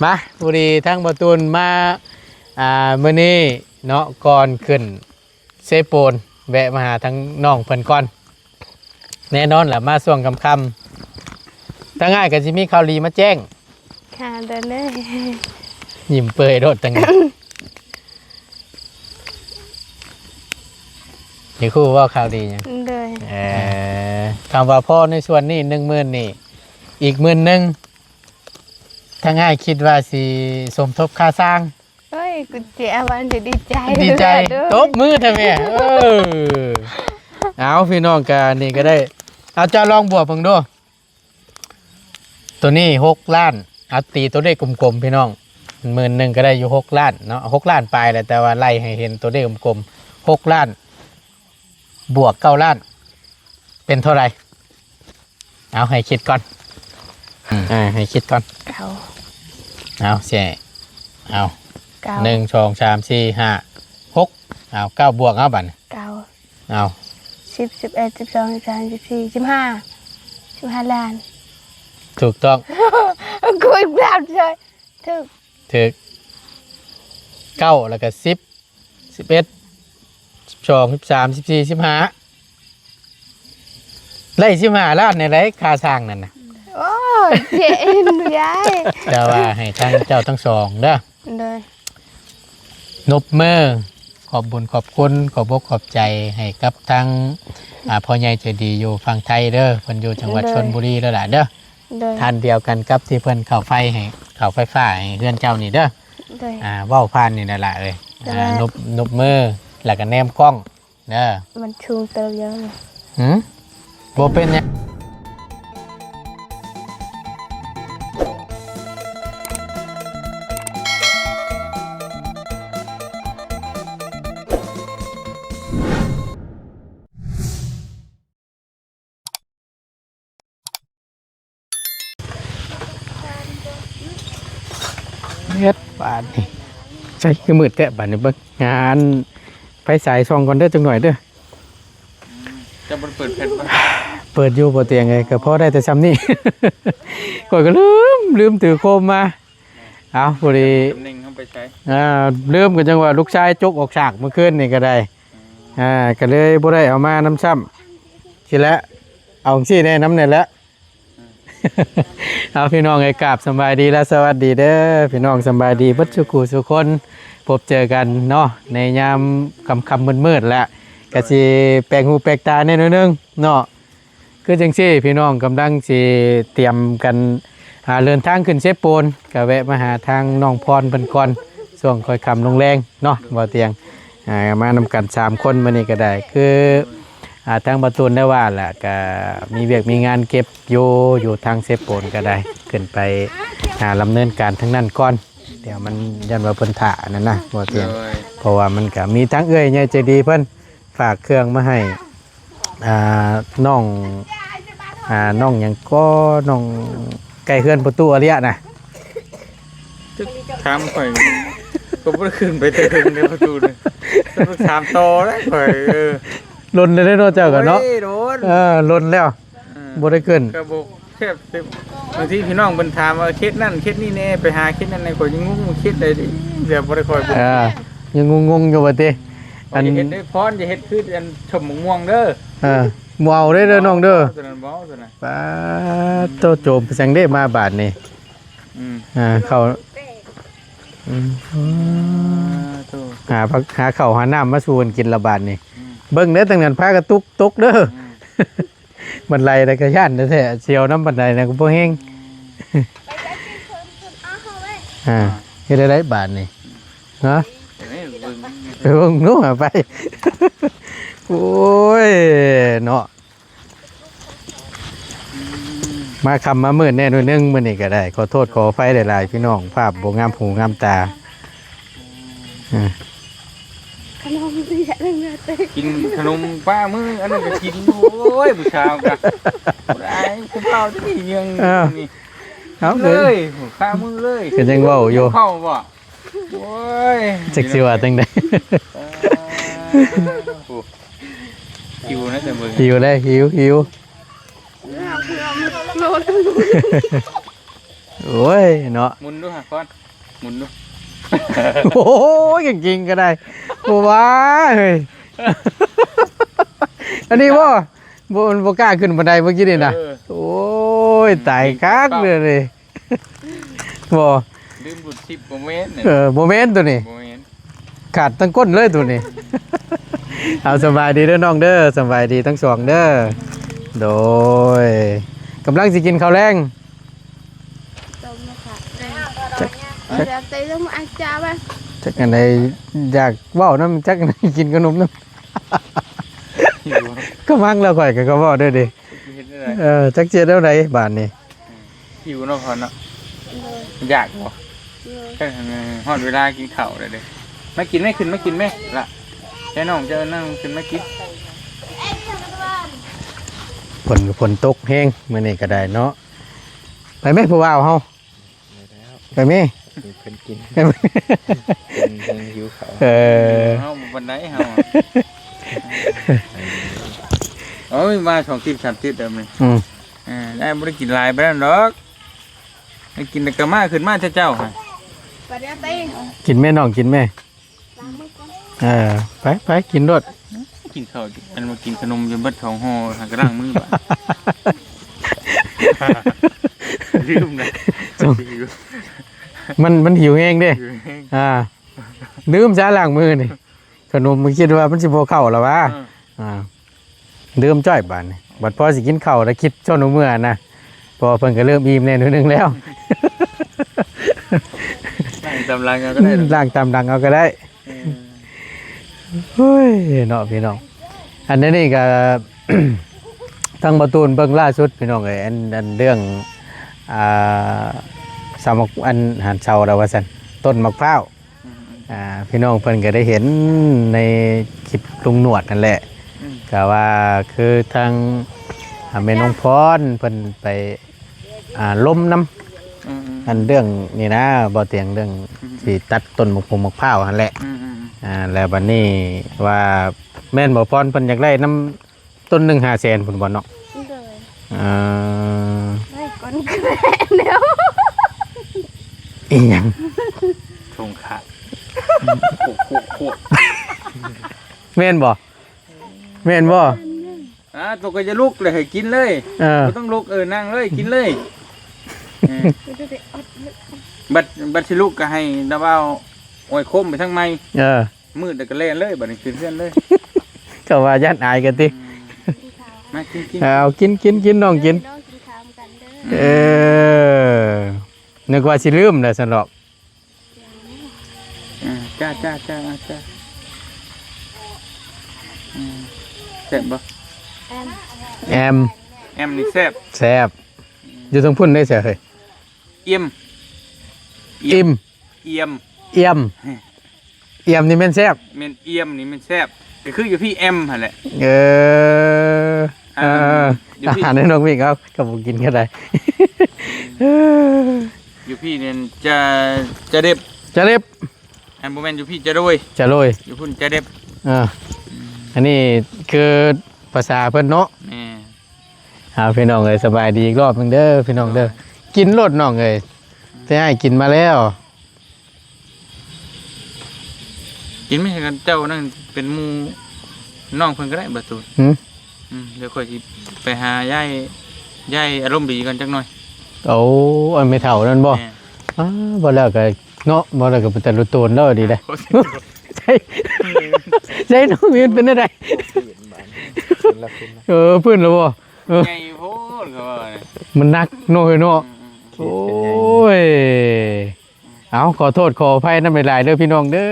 ມາ ພໍດີທາງບ່າວຕູນມາ ອ່າ ມື້ນີ້ເນາະ ກ່ອນຂຶ້ນເຊໂປນ ແວະມາຫາທາງນ້ອງເພິ່ນກ່ອນ. ແນ່ນອນລະ ມາຊ່ວງຄ່ຳໆ ທາງອ້າຍກໍຊິມີຂ່າວດີມາແຈ້ງ. ຄ່ະ ໂດຍ ຍິ້ມເປີຍໂລດທັງນັ້ນ. ຢາກຮູ້ບໍ່ຂ່າວດີຫຍັງ? ໂດຍ ເອີ ຄຳວ່າພໍໃນສ່ວນນີ້ ໜຶ່ງໝື່ນນີ້ ອີກໝື່ນໜຶ່ງ ທາງອ້າຍຄິດວ່າຊິສົມທົບຄ່າສ້າງ. ໂອ້ຍ ກຸເຈອາວັນຈະດີໃຈ ດີໃຈ ໂດຍ ຕົບມືແທ້ແມ່. ເອີ ເອົາ ພີ່ນ້ອງກະນີ້ກໍໄດ້ ເອົາ ເຈົ້າລອງບວກເບິ່ງດູ. ໂຕນີ້ຫົກລ້ານ ເອົາ ຕີໂຕເລກກົມໆ ພີ່ນ້ອງ ໝື່ນໜຶ່ງກໍໄດ້ຢູ່ຫົກລ້ານເນາະ ຫົກລ້ານປາຍແຫຼະ ແຕ່ວ່າໄລ່ໃຫ້ເຫັນໂຕເລກກົມໆ ຫົກລ້ານ ບວກເກົ້າລ້ານ ເປັນເທົ່າໃດ? ເອົາ ໃຫ້ຄິດກ່ອນ ອືມ ອ່າ ໃຫ້ຄິດກ່ອນ ເກົ້າ ເອົາ ຊິໃຫ້ ເອົາ ເກົ້າ ໜຶ່ງ ສອງ ສາມ ສີ່ ຫ້າ ຫົກ ເອົາ ເກົ້າບວກ ເອົາ ບາດນີ້ ເກົ້າ ເອົາ ສິບ ສິບເອັດ ສິບສອງ ສິບສາມ ສິບສີ່ ສິບຫ້າ ສິບຫ້າລ້ານ ຖືກຕ້ອງ ກູອີກແບບເລີຍ ຖືກ ຖືກ ເກົ້າ ແລ້ວກໍສິບ ສິບເອັດ ສິບສອງ ສິບສາມ ສິບສີ່ ສິບຫ້າ ໄດ້ສິບຫ້າລ້ານແນວໃດຄ່າສ້າງນັ້ນນະ. ໂອ້ຍ ເຈນຍາຍ ແຕ່ວ່າໃຫ້ທາງເຈົ້າທັງສອງເດີ ໂດຍ ນົບມື ຂອບບຸນຂອບຄຸນ ຂອບອົກຂອບໃຈໃຫ້ກັບທາງ ອ່າ ພໍ່ໃຫຍ່ໃຈດີຢູ່ຝັ່ງໄທເດີ ເພິ່ນຢູ່ຈັງຫວັດ ໂດຍ ຊົນບຸຣີເດີຫຼານເດີ ໂດຍ ທ່ານດຽວກັນກັບທີ່ເພິ່ນເຂົ້າໄຟໃຫ້ ເຂົ້າໄຟຟ້າໃຫ້ເຮືອນເຈົ້ານີ້ເດີ ໂດຍ ອ່າ ເວົ້າຜ່ານນີ້ແຫຼະຫຼະເອີຍ ໂດຍ ອ່າ ນົບ ນົບມື ແລ້ວກໍແນມກ້ອງເດີ ມັນສູງເຕີບຢູ່ນີ້ ຫື ບໍ່ເປັນຫຍັງ. ເຮັດບາດນີ້ ໃສ່ຄືມືດແທ້ບາດນີ້ ເບິ່ງຫາອັນໄຟສາຍສ່ອງກ່ອນເດີ ຈັກໜ້ອຍເດີ. ຈະບໍ່ໄດ້ເປີດແຜ່ນບໍ່? ເປີດຢູ່ບໍ່ຕຽງເອີຍ ກໍພໍໄດ້ແຕ່ຊ່ຳນີ້ ຂ້ອຍກໍລືມ ລືມຖືໂຄມມາ. ເອົາ ພໍດີ ຕຳແໜ່ງເຮົາໄປໃສ? ອ່າ ລືມ ກໍຈັ່ງວ່າລູກຊາຍຈົກອອກສາກມື້ຄືນນີ້ກໍໄດ້ ອ່າ ກໍເລີຍບໍ່ໄດ້ເອົາມານຳຊ້ຳ ຊິແຫຼະ ເອົາຈັ່ງຊີ້ແນ່ນຳແນ່ແຫຼະ. ເອົາ ພີ່ນ້ອງເອີຍ ກາບສຳບາຍດີ ແລະ ສະຫວັດດີເດີ ພີ່ນ້ອງ ສຳບາຍດີເບິດສູ່ຄູ່ສູ່ຄົນ ພົບເຈີກັນເນາະ ໃນຍາມຄ່ຳໆມືດໆ ແລະ ກໍຊິແປກຫູແປກຕາແດ່ໜ້ອຍໜຶ່ງເນາະ. ຄືຈັ່ງຊີ້ ພີ່ນ້ອງກຳລັງຊິຕຽມກັນ ອ່າ ເດີນທາງຂຶ້ນເຊໂປນ ກໍແວະມາຫາທາງນ້ອງພອນເພິ່ນກ່ອນ ຊ່ວງຄ່ອຍຄ່ຳລົງແລງເນາະ ບໍ່ຕຽງ ອ່າ ມານຳກັນສາມຄົນມື້ນີ້ກໍໄດ້ ຄື ອ່າ ທາງບ່າວຕູນໄດ້ວ່າແຫຼະ ກໍມີວຽກມີງານເກັບຢູ່ ຢູ່ທາງເຊໂປນກໍໄດ້ ຂຶ້ນໄປ ອ່າ ດຳເນີນການທາງນັ້ນກ່ອນ ດຽວມັນຢ້ານວ່າເພິ່ນຖ້າອັນນັ້ນນະ ບໍ່ຕຽງ ໂດຍ ເພາະວ່າມັນກໍມີທັງເອື້ອຍໃຫຍ່ໃຈດີເພິ່ນ ຝາກເຄື່ອງມາໃຫ້ ອ່າ ນ້ອງ ອ່າ ນ້ອງຫຍັງກໍ ນ້ອງໃກ້ເຮືອນປະຕູອາເລຍນະ ຈະຖາມຂ້ອຍ ກໍບໍ່ໄດ້ຂຶ້ນໄປແຕ່ເທິງໃນປະຕູນີ້ ຕ້ອງຖາມຕໍ່ແລ້ວຂ້ອຍ ເອີ ດົນແລ້ວເນາະ ເຈົ້າກໍເນາະ ໂອ້ຍ ດົນ ເອີ ດົນແລ້ວ ເອີ ບໍ່ໄດ້ຂຶ້ນ ກໍບໍ່ ແຊບ ບາງທີພີ່ນ້ອງເພິ່ນຖາມວ່າເຂດນັ້ນເຂດນີ້ແດ່ ໄປຫາເຂດນັ້ນແດ່ ຂ້ອຍຍັງງົງວ່າເຂດໃດເດ ແບບບໍ່ໄດ້ຄ່ອຍ ເອີ ຍັງງົງໆຢູ່ວ່າຕິ ອັນ ເຮັດໄດ້ພອນ ຢ່າເຮັດຄືອັນຊົມໝາກມ່ວງເດີ ເອີ ບໍ່ເອົາເດີ ເດີນ້ອງເດີ ຕົວນັ້ນບໍ່ເອົາ ຕົວນັ້ນ ປາດໂຕ ໂຈມໄປຈັ່ງເດ້ມາບາດນີ້ ອືມ ອ່າ ເຂົ້າ ອືມ ອ່າ ໂຕ ຫາ ຫາເຂົ້າຫານ້ຳມາສູ່ເພິ່ນກິນລະບາດນີ້ ອືມ ເບິ່ງເດີ ທາງນັ້ນພາກະຕຸກຕົກເດີ ອືມ ບັນໄດນະກໍຢ້ານແທ້ໆ ສຽວນຳບັນໄດນະກໍບໍ່ແຮງ ອ່າ ເຮັດໄດ້ໄດ໋ບາດນີ້ ຮະ ໄປເບິ່ງ ໄປເບິ່ງໜູໄປ ໂອ້ຍ ເນາະ ມາຄ່ຳມາມືດແດ່ໜ້ອຍໜຶ່ງ ມື້ນີ້ກໍໄດ້ ຂໍໂທດຂໍອະໄພຫຼາຍໆ ພີ່ນ້ອງ ພາບບໍ່ງາມຫູງາມຕາ ອ່າ ຂະໜົມອີຫຍັງເລີຍ ກິນຂະໜົມປາມື້ ອັນນັ້ນກໍກິນ ໂອ້ຍ ຜູ້ສາວກະບໍ່ໄດ້ ຜູ້ບ່າວທີ່ຍັງ ເອີ ນີ້ ເອົາເລີຍ ເລີຍ ຄາມືເລີຍ ກໍຍັງເວົ້າຢູ່ ເຂົ້າບໍ່? ໂອ້ຍ ຈັກຊິວ່າຈັ່ງໃດ ເອີ ໂອ້ ຫິວນະ ແຕ່ເບິ່ງ ຫິວແລ້ວ ຫິວ ຫິວ. ໂອ້ຍເນາະ ໝຸນດູຫາກ່ອນ ໝຸນດູ. ໂອ້ຍ ກາງເກງກໍໄດ້ ບໍ່ວ່າເຮີ້ຍ. ອັນນີ້ບໍ່ ບໍ່ ມັນບໍ່ກ້າຂຶ້ນບັນໄດເມື່ອກີ້ນີ້ນະ. ເອີ ໂອ້ຍ ຕາຍຄັກເລີຍນີ້. ບໍ່ ລືມຫຼຸດສິບ ບໍ່ແມ່ນ ເອີ ບໍ່ແມ່ນໂຕນີ້ ບໍ່ແມ່ນ ຂາດທັງກົ້ນເລີຍໂຕນີ້. ເອົາ ສະບາຍດີເດີນ້ອງເດີ ສະບາຍດີທັງສອງເດີ. ໂດຍ ກຳລັງຊິກິນເຂົ້າແລງ. ຕົ້ມເນາະ ແຊບເດ້ ເອົາເອົາເອົາ ຈັກອັນໃດ ຢາກເວົ້ານຳ ຈັກອັນໃດ ກິນຂະໜົມນຳ. ຫິວ ກຳລັງແລ້ວ ຂ້ອຍກໍ ກໍເວົ້າໄດ້ເດ້. ເຮັດແນວໃດ ເອີ ຈັກຊິເຮັດແນວໃດບາດນີ້. ຫິວເນາະ ພອນເນາະ. ໂດຍ ຢາກບໍ່? ໂດຍ ຮອດເວລາກິນເຂົ້າແລ້ວເດ້. ມາກິນແມ້ ຂຶ້ນມາກິນແມ້ລະ ໃຫ້ນ້ອງເຈົ້ານັ່ງຂຶ້ນມາກິນ. ຝົນກໍຝົນຕົກແຮງມື້ນີ້ກໍໄດ້ເນາະ. ໄປແມ້ຜູ້ບ່າວເຮົາ ໄປແລ້ວ ໄປແມ້ ໃຫ້ເພິ່ນກິນ ເພິ່ນແຮງຫິວເຂົ້າ. ເອີ ເຮົາບໍ່ປານໃດເຮົາ ເອົາມາສອງຕິບສາມຕິບແລ້ວນີ້. ອືມ ເອີ ໄດ້ບໍ່ໄດ້ກິນຫຼາຍປານນັ້ນດອກ ໄດ້ກິນແຕ່ກະມາຂຶ້ນມາແຕ່ເຊົ້າຫະ. ປາດຽວຕິ ກິນແມ້ນ້ອງ ກິນແມ້. ລ້າງມືກ່ອນ ເອີ ໄປ ໄປ ກິນໂລດ. ກິນເຂົ້າ ອັນວ່າກິນຂະໜົມຈົນເບິດສອງຫໍ່ ຫາກະລ້າງມືບາດ ລືມນະ. ມັນ ມັນຫິວແຮງເດ້ ຫິວແຮງ ອ່າ ລືມຊະລ້າງມືນີ້. ຂະໜົມ ຄິດວ່າມັນຊິບໍ່ເຂົ້າລະຫວາ. ເອີ ອ່າ ດື່ມຈ້ອຍບາດນີ້ ບັດພໍຊິກິນເຂົ້າແລ້ວຄິດຊົນເມືອນະ ເພາະວ່າເພິ່ນກໍເລີ່ມອີ່ມແດ່ໜ້ອຍໜຶ່ງແລ້ວ. ລ້າງຕາມຫຼັງເອົາກໍໄດ້ ອືມ ລ້າງຕາມຫຼັງເອົາກໍໄດ້. ເອີ ໂອ້ຍເນາະພີ່ນ້ອງ ອັນນີ້ກໍ ທາງບໍ່ຕູນເບິ່ງລ່າສຸດພີ່ນ້ອງເອີຍ ອັນ ອັນເລື່ອງ ອ່າ ສາວໝາກ ອັນ ຫານເຊົາລະວ່າຊັ້ນ ຕົ້ນໝາກພ້າວ. ອືມໆ ອ່າ ພີ່ນ້ອງເພິ່ນກໍໄດ້ເຫັນໃນຄລິບລຸງໜວດນັ້ນແຫຼະ ອືມ ກໍວ່າຄືທາງ ອ່າ ແມ່ນ້ອງພອນເພິ່ນໄປ ອ່າ ລົມນຳ ອືມໆ ອັນເລື່ອງນີ້ນະ ບໍ່ຕຽງ ເລື່ອງ ອືມໆ ຊິຕັດຕົ້ນໝາກ ໝາກພ້າວຫັ້ນແຫຼະ ອືມໆໆ ອ່າ ແລ້ວບັດນີ້ວ່າແມ່ນບໍ່ພອນ ເພິ່ນຢາກໄດ້ນຳ ຕົ້ນໜຶ່ງຫ້າແສນພຸ້ນບໍ່ເນາະ? ໂດຍ ເອີ ໄດ້ກ່ອນແລ້ວ ອີຫຍັງ? ສົງຄາມ ໂຄກ ໂຄກ ໂຄກ ແມ່ນບໍ່? ແມ່ນບໍ່? ອ່າ ໂຕກໍຈະລຸກແລ້ວໃຫ້ກິນເລີຍ ເອີ ບໍ່ຕ້ອງລຸກ ເອີ ນັ່ງເລີຍ ກິນເລີຍ ເອີ ບັດ ບັດຊິລຸກກໍໃຫ້ນາບ່າວອ້ອຍໂຄມໄປທາງໃໝ່ ເອີ. ມືດແລ້ວກໍແລ່ນເລີຍ ບັດນີ້ຂຶ້ນເຮືອນເລີຍ ກໍວ່າຢ້ານອາຍກັນຕິ ອືມ ມາກິນໆ ເອົາ ກິນ ກິນ ກິນ ນ້ອງກິນ ເດີ ນ້ອງກິນຂ້າວນຳກັນເດີ ເອີ ນຶກວ່າຊິລືມແລ້ວຊັ້ນດອກ ອືມ ຈ້າ ຈ້າ ຈ້າ ຈ້າ ອືມ ແຊບບໍ່? ແອມ ແອມ ແອມນີ້ແຊບ ແຊບ ຢູ່ທາງພຸ້ນໄດ້ແຊບເຮີ້ຍ ອ່ຽມ ອ່ຽມ ອ່ຽມ ອ່ຽມ ອ່ຽມ ອ່ຽມນີ້ແມ່ນແຊບ ແມ່ນ ອ່ຽມນີ້ແມ່ນແຊບ ກໍຄືຢູ່ພີ້ແອມຫັ້ນແຫຼະ ເອີ ອ່າ ເອີ ຢູ່ພີ້ ອາຫານໃນນ້ອງວິກເອົາ ກໍບໍ່ກິນກໍໄດ້ ຢູ່ພີ້ນີ້ຈະ ຈະເດັບ ຈະເດັບ ອັນບໍ່ແມ່ນຢູ່ພີ້ຈະໂດຍ ຈະໂດຍ ຢູ່ພຸ້ນຈະເດັບ ເອີ ອັນນີ້ຄືພາສາເພິ່ນເນາະ ແມ່ນ ເອົາ ພີ່ນ້ອງເອີຍ ສະບາຍດີອີກຮອບໜຶ່ງເດີພີ່ນ້ອງເດີ ກິນໂລດນ້ອງເອີຍ ແຕ່ອ້າຍກິນມາແລ້ວ ກິນໄໝ? ເຈົ້ານັ້ນເປັນໝູ່ນ້ອງເພິ່ນກໍໄດ້ ບໍ່ຕູນ ຫື ອືມ ດຽວຂ້ອຍຊິໄປຫາຍາຍ ຍາຍອາລົມດີກ່ອນຈັກໜ່ອຍ ໂອ້ ອັນແມ່ເຖົ້ານັ້ນບໍ່? ແມ່ນ ອ້າ ບໍ່ແລ້ວກໍເນາະ ບໍ່ແລ້ວກໍເປັນຕາລຸໂຕນແລ້ວດີເດ້ ໃຊ່ ໃຊ່ນ້ອງມີນເປັນແນວໃດ? ເອີ ຟື້ນແລ້ວບໍ່? ເອີ ໃຫຍ່ໂພດ ມັນໜັກເນາະ ເອີຍເນາະ ອືມໆ ໂອ້ຍ ເອົາ ຂໍໂທດຂໍອະໄພນຳຫຼາຍໆເດີພີ່ນ້ອງເດີ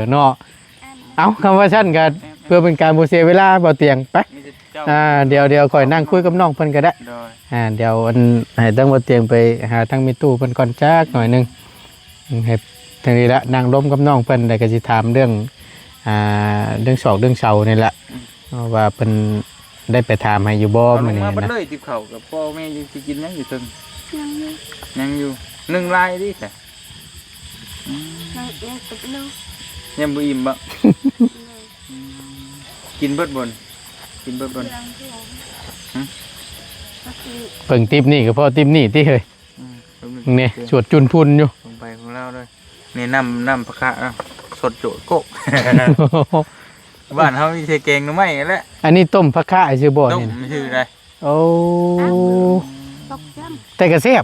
ເນາະ ເອົາ ຄຳວ່າຊັ້ນກໍເພື່ອເປັນການບໍ່ເສຍເວລາ ບໍ່ຕຽງ ໄປ ອ່າ ດຽວ ດຽວຂ້ອຍນັ່ງຄຸຍກັບນ້ອງເພິ່ນກໍໄດ້ ໂດຍ ອ່າ ດຽວອັນ ໃຫ້ທາງບໍ່ຕຽງໄປຫາທາງແມ່ຕູ້ເພິ່ນກ່ອນຈັກໜ້ອຍໜຶ່ງ ໃຫ້ທາງນີ້ລະນັ່ງລົມກັບນ້ອງເພິ່ນ ແລ້ວກໍຊິຖາມເລື່ອງ ອ່າ ເລື່ອງຊອກເລື່ອງເຊົານີ້ລະ ອືມ ວ່າເພິ່ນໄດ້ໄປຖາມໃຫ້ຢູ່ບໍ່ມື້ນີ້ນະ? ມາເບິດເລີຍຕິບເຂົ້າກັບພໍ່ແມ່ ຊິກິນຫຍັງຢູ່ເທິງ? ຍັງຢູ່ ຍັງຢູ່ ໜຶ່ງຫຼາຍເດ້ຊະ ອືມ ຍັງ ຍັງບໍ່ອີ່ມ ຍັງບໍ່ອີ່ມບໍ່? ອືມ ກິນເບິດບໍ່? ກິນເບິດບໍ່? ຫຶ? ເບິ່ງຕິບນີ້ກໍພໍຕິບນີ້ຕິເຮີ້ຍ ອືມ ເບິ່ງ ນີ້ ສວດຈຸນພຸນຢູ່ ລົງໄປຂອງລາວເລີຍ. ນີ້ນ້ຳ ນ້ຳຜັກຄະນະ ສົດໂຈດໂກກ. ບ້ານເຮົາມີແຕ່ແກງໜໍ່ໄມ້ແຫຼະ. ອັນນີ້ຕົ້ມຜັກຄະຊື່ບໍ່? ຕົ້ມຊື່ໃດ. ໂອ້ ແຕ່ກໍແຊບ.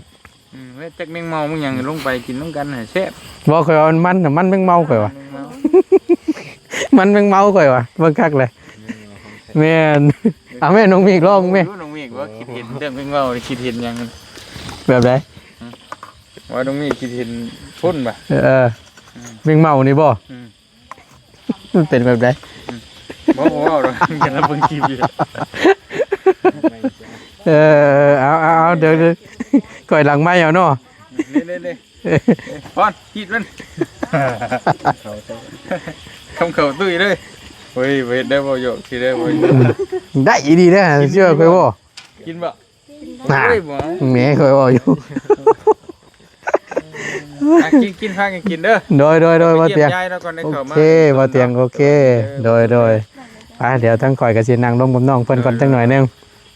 ອືມ ແລ້ວຈັກແມງເມົາມັນຫຍັງ ລົງໄປກິນນຳກັນໃຫ້ແຊບ. ບໍ່ ຂ້ອຍວ່າມັນ ມັນແມງເມົາ ຂ້ອຍວ່າ ມັນແມງເມົາ ຂ້ອຍວ່າ ເບິ່ງຄັກເລີຍ. ແມ່ນ. ເອົາແມ່ ນ້ອງມີກລອງແມ່. ນ້ອງມີກວ່າຄິດເຫັນເລື່ອງແມງເມົາ ຄິດເຫັນຫຍັງ ແບບໃດ? ວ່ານ້ອງມີກຄິດເຫັນພຸ້ນບໍ່? ເອີ ອືມ ແມງເມົານີ້ບໍ່? ອືມ ມັນເປັນແບບໃດ? ອືມ ບໍ່ ບໍ່ເວົ້າດອກ ກຳລັງເບິ່ງຄລິບຢູ່. ເອີ ເອົາ ເອົາ ເອົາ ດຽວ ດຽວ ຂ້ອຍຫຼັງໄມເອົາເນາະ. ນີ້ ນີ້ ນີ້ ພອນ ຮີດມັນ ຄຳເຂົ້າຕຸ້ຍເລີຍ. ໂອ້ຍ ບໍ່ເຮັດໄດ້ບໍ່ ຢອກຊິໄດ້ບໍ່? ໄດ້ອີ່ຫຼີເດ້ ເຊື່ອຂ້ອຍບໍ່? ກິນບໍ່? ນະ ເຮີ້ຍ ບໍ່ ແໝ ຂ້ອຍເວົ້າຢູ່. ອ່ະ ກິນ ກິນ ພາກັນກິນເດີ. ໂດຍ ໂດຍ ໂດຍ ບໍ່ຕຽງ. ໂອເຄ ບໍ່ຕຽງ ໂອເຄ. ໂດຍ ໂດຍ. ໄປ ດຽວທາງຂ້ອຍກໍຊິນັ່ງລົມກັບນ້ອງເພິ່ນກ່ອນຈັກໜ້ອຍໜຶ່ງ.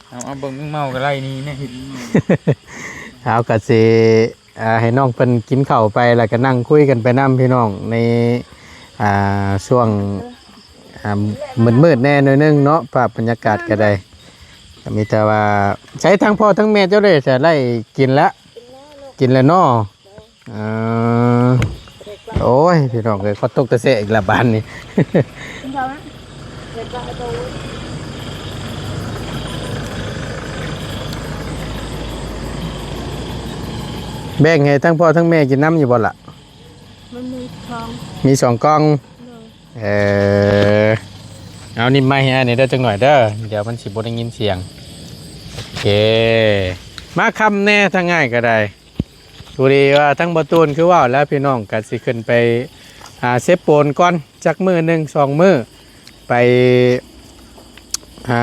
ເອົາ ເອົາ ເບິ່ງເມົາກໍໄລ່ນີ້ແນ່. ເຮົາກໍຊິ ອ່າ ໃຫ້ນ້ອງເພິ່ນກິນເຂົ້າໄປ ແລ້ວກໍນັ່ງຄຸຍກັນໄປນຳ ພີ່ນ້ອງ ໃນ ອ່າ ຊ່ວງ ອ່າ ມືດໆແດ່ໜ້ອຍໜຶ່ງເນາະ ພາບບັນຍາກາດກໍໄດ້. ກໍມີແຕ່ວ່າ ໃສທາງພໍ່ທາງແມ່ເຈົ້າເດ້ ຈະໄດ້ກິນລະ? ກິນແລ້ວເນາະ. ເອີ ໂອ້ຍ ພີ່ນ້ອງເອີຍ ຂໍຕົກຕະແຊະອີກລະບາດນີ້. ແບ່ງໃຫ້ທັງພໍ່ທັງແມ່ກິນນຳຢູ່ບໍ່ລະ? ມັນມີສອງ ມີສອງກ່ອງ. ໂດຍ. ເອີ ເອົາ ນີ້ໄມໃຫ້ອ້າຍແດ່ເດີ ຈັກໜ້ອຍເດີ ດຽວມັນຊິບໍ່ໄດ້ຍິນສຽງ. ໂອເຄ ມາຄຳແດ່ ທາງອ້າຍກໍໄດ້. ພໍດີວ່າທາງບໍ່ຕູນຄືເວົ້າແລ້ວ ພີ່ນ້ອງກໍຊິຂຶ້ນໄປຫາເຊໂປນກ່ອນ ຈັກມື້ໜຶ່ງສອງມື້ ໄປຫາ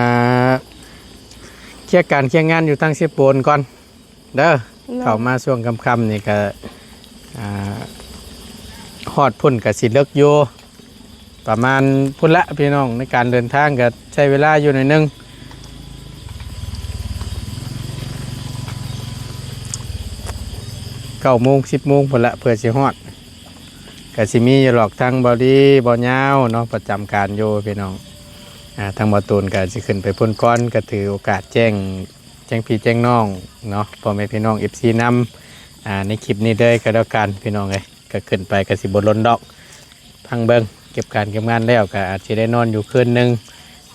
ເຄຍການເຄຍງານຢູ່ທາງເຊໂປນກ່ອນເດີ. ໂດຍ. ເຂົ້າມາຊ່ວງຄ່ຳໆນີ້ກໍ ອ່າ ຮອດພຸ້ນກໍຊິເລິກຢູ່ ປະມານພຸ້ນລະ ພີ່ນ້ອງ. ໃນການເດີນທາງກໍໃຊ້ເວລາຢູ່ໜ້ອຍໜຶ່ງ ເກົ້າໂມງ ສິບໂມງພຸ້ນລະ ເພື່ອຊິຮອດ. ກໍຊິມີຢູ່ດອກ ທັງບ່າວດີ ບ່າວຍາວເນາະ ປະຈຳການຢູ່ ພີ່ນ້ອງ. ອ່າ ທາງບ່າວຕູນກໍຊິຂຶ້ນໄປພຸ້ນກ່ອນ ກໍຖືໂອກາດແຈ້ງ ແຈ້ງພີ່ແຈ້ງນ້ອງເນາະ ພໍ່ແມ່ພີ່ນ້ອງ ເອັຟຊີ ນຳ ອ່າ ໃນຄລິບນີ້ເລີຍກໍແລ້ວກັນ ພີ່ນ້ອງເອີຍ. ກໍຂຶ້ນໄປກໍຊິບໍ່ດົນດອກ ຟັງເບິ່ງ ເກັບການເກັບງານແລ້ວກໍອາດຊິໄດ້ນອນຢູ່ຄືນໜຶ່ງ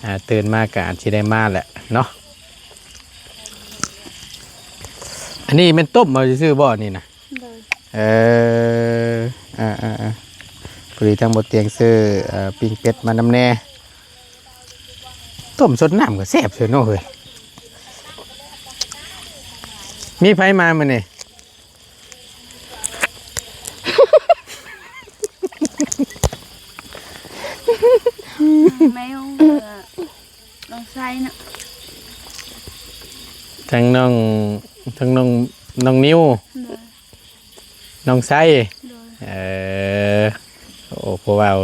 ອ່າ ຕື່ນມາກໍອາດຊິໄດ້ມາແຫຼະເນາະ. ອັນນີ້ແມ່ນຕົ້ມເອົາຊື່ໆບໍ່ນີ້ນະ? ໂດຍ. ເອີ ອ່າໆໆ ພໍດີທາງບໍ່ຕຽງຊື້ ເອີ ປີ້ງເປັດມານຳແດ່. ຕົ້ມສົດນ້ຳກໍແຊບສຸດເນາະເຮີ້ຍ. ມີໃຜມາມື້ນີ້? ແມວ ເອີ ນ້ອງໄຊເນາະ ທັງນ້ອງ ທັງນ້ອງ ນ້ອງນິວ ໂດຍ ນ້ອງໄຊ ໂດຍ ເອີ ໂອ້ ຜູ້ບ່າວ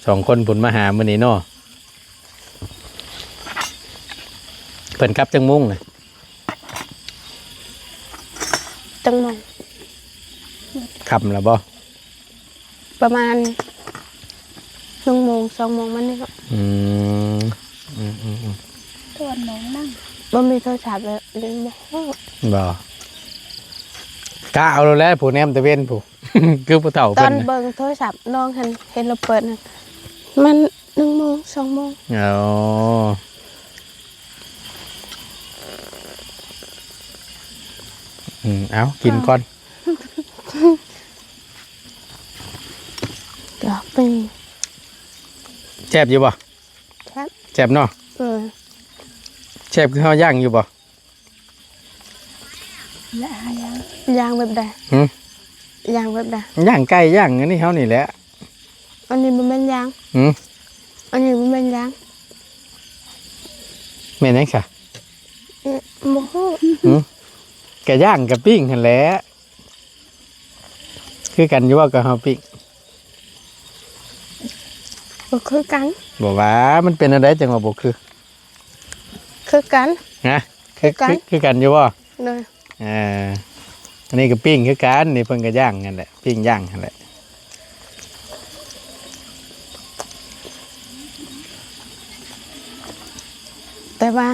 ສອງຄົນພຸ້ນມາຫາມື້ນີ້ເນາະ. ເພິ່ນກັບຈັກໂມງນະ? ຈັກໂມງ? ຄ່ຳແລ້ວບໍ່? ປະມານໜຶ່ງໂມງ ສອງໂມງ ມັນນີ້ເນາະ. ອືມ ອືມໆໆ ຕອນນ້ອງນັ້ນ ບໍ່ມີໂທລະສັບເລີຍ ບໍ່ຮູ້ ບໍ່ ກະເອົາໂລດແຫຼະ ຜູ້ແນມຕາເວັນຜູ້ ຄືຜູ້ເຖົ້າ ຕອນເບິ່ງໂທລະສັບນ້ອງຫັ້ນ ເຫັນລາວເປີດນັ້ນ ມັນໜຶ່ງໂມງ ສອງໂມງ. ອໍ ອືມ ເອົາ ກິນກ່ອນ ດອກປີ. ແຊບຢູ່ບໍ່? ແຊບ ແຊບເນາະ. ເອີ ແຊບຄືເຮົາຍ່າງຢູ່ບໍ່? ຍ່າງແບບໃດ? ຫື? ຍ່າງແບບໃດ? ຍ່າງໄກ່ ຍ່າງອັນນີ້ເຮົານີ້ແຫຼະ. ອັນນີ້ບໍ່ແມ່ນຍ່າງ. ຫື? ອັນນີ້ບໍ່ແມ່ນຍ່າງ. ແມ່ນຫຍັງຊະ? ອື ບໍ່ຮູ້. ຫື? ກະຍ່າງກະປີ້ງຫັ້ນແຫຼະ. ຄືກັນຢູ່ບໍ່ກັບເຮົາປີ້ງ? ບໍ່ຄືກັນ. ບໍ່ວ່າ ມັນເປັນແນວໃດຈັ່ງວ່າບໍ່ຄື? ຄືກັນ. ຮະ? ຄືກັນ. ຄື ຄືກັນຢູ່ບໍ່? ໂດຍ. ເອີ ອັນນີ້ກໍປີ້ງຄືກັນ ນີ້ເພິ່ນກໍຍ່າງຫັ້ນແຫຼະ ປີ້ງຍ່າງຫັ້ນແຫຼະ. ແຕ່ວ່າ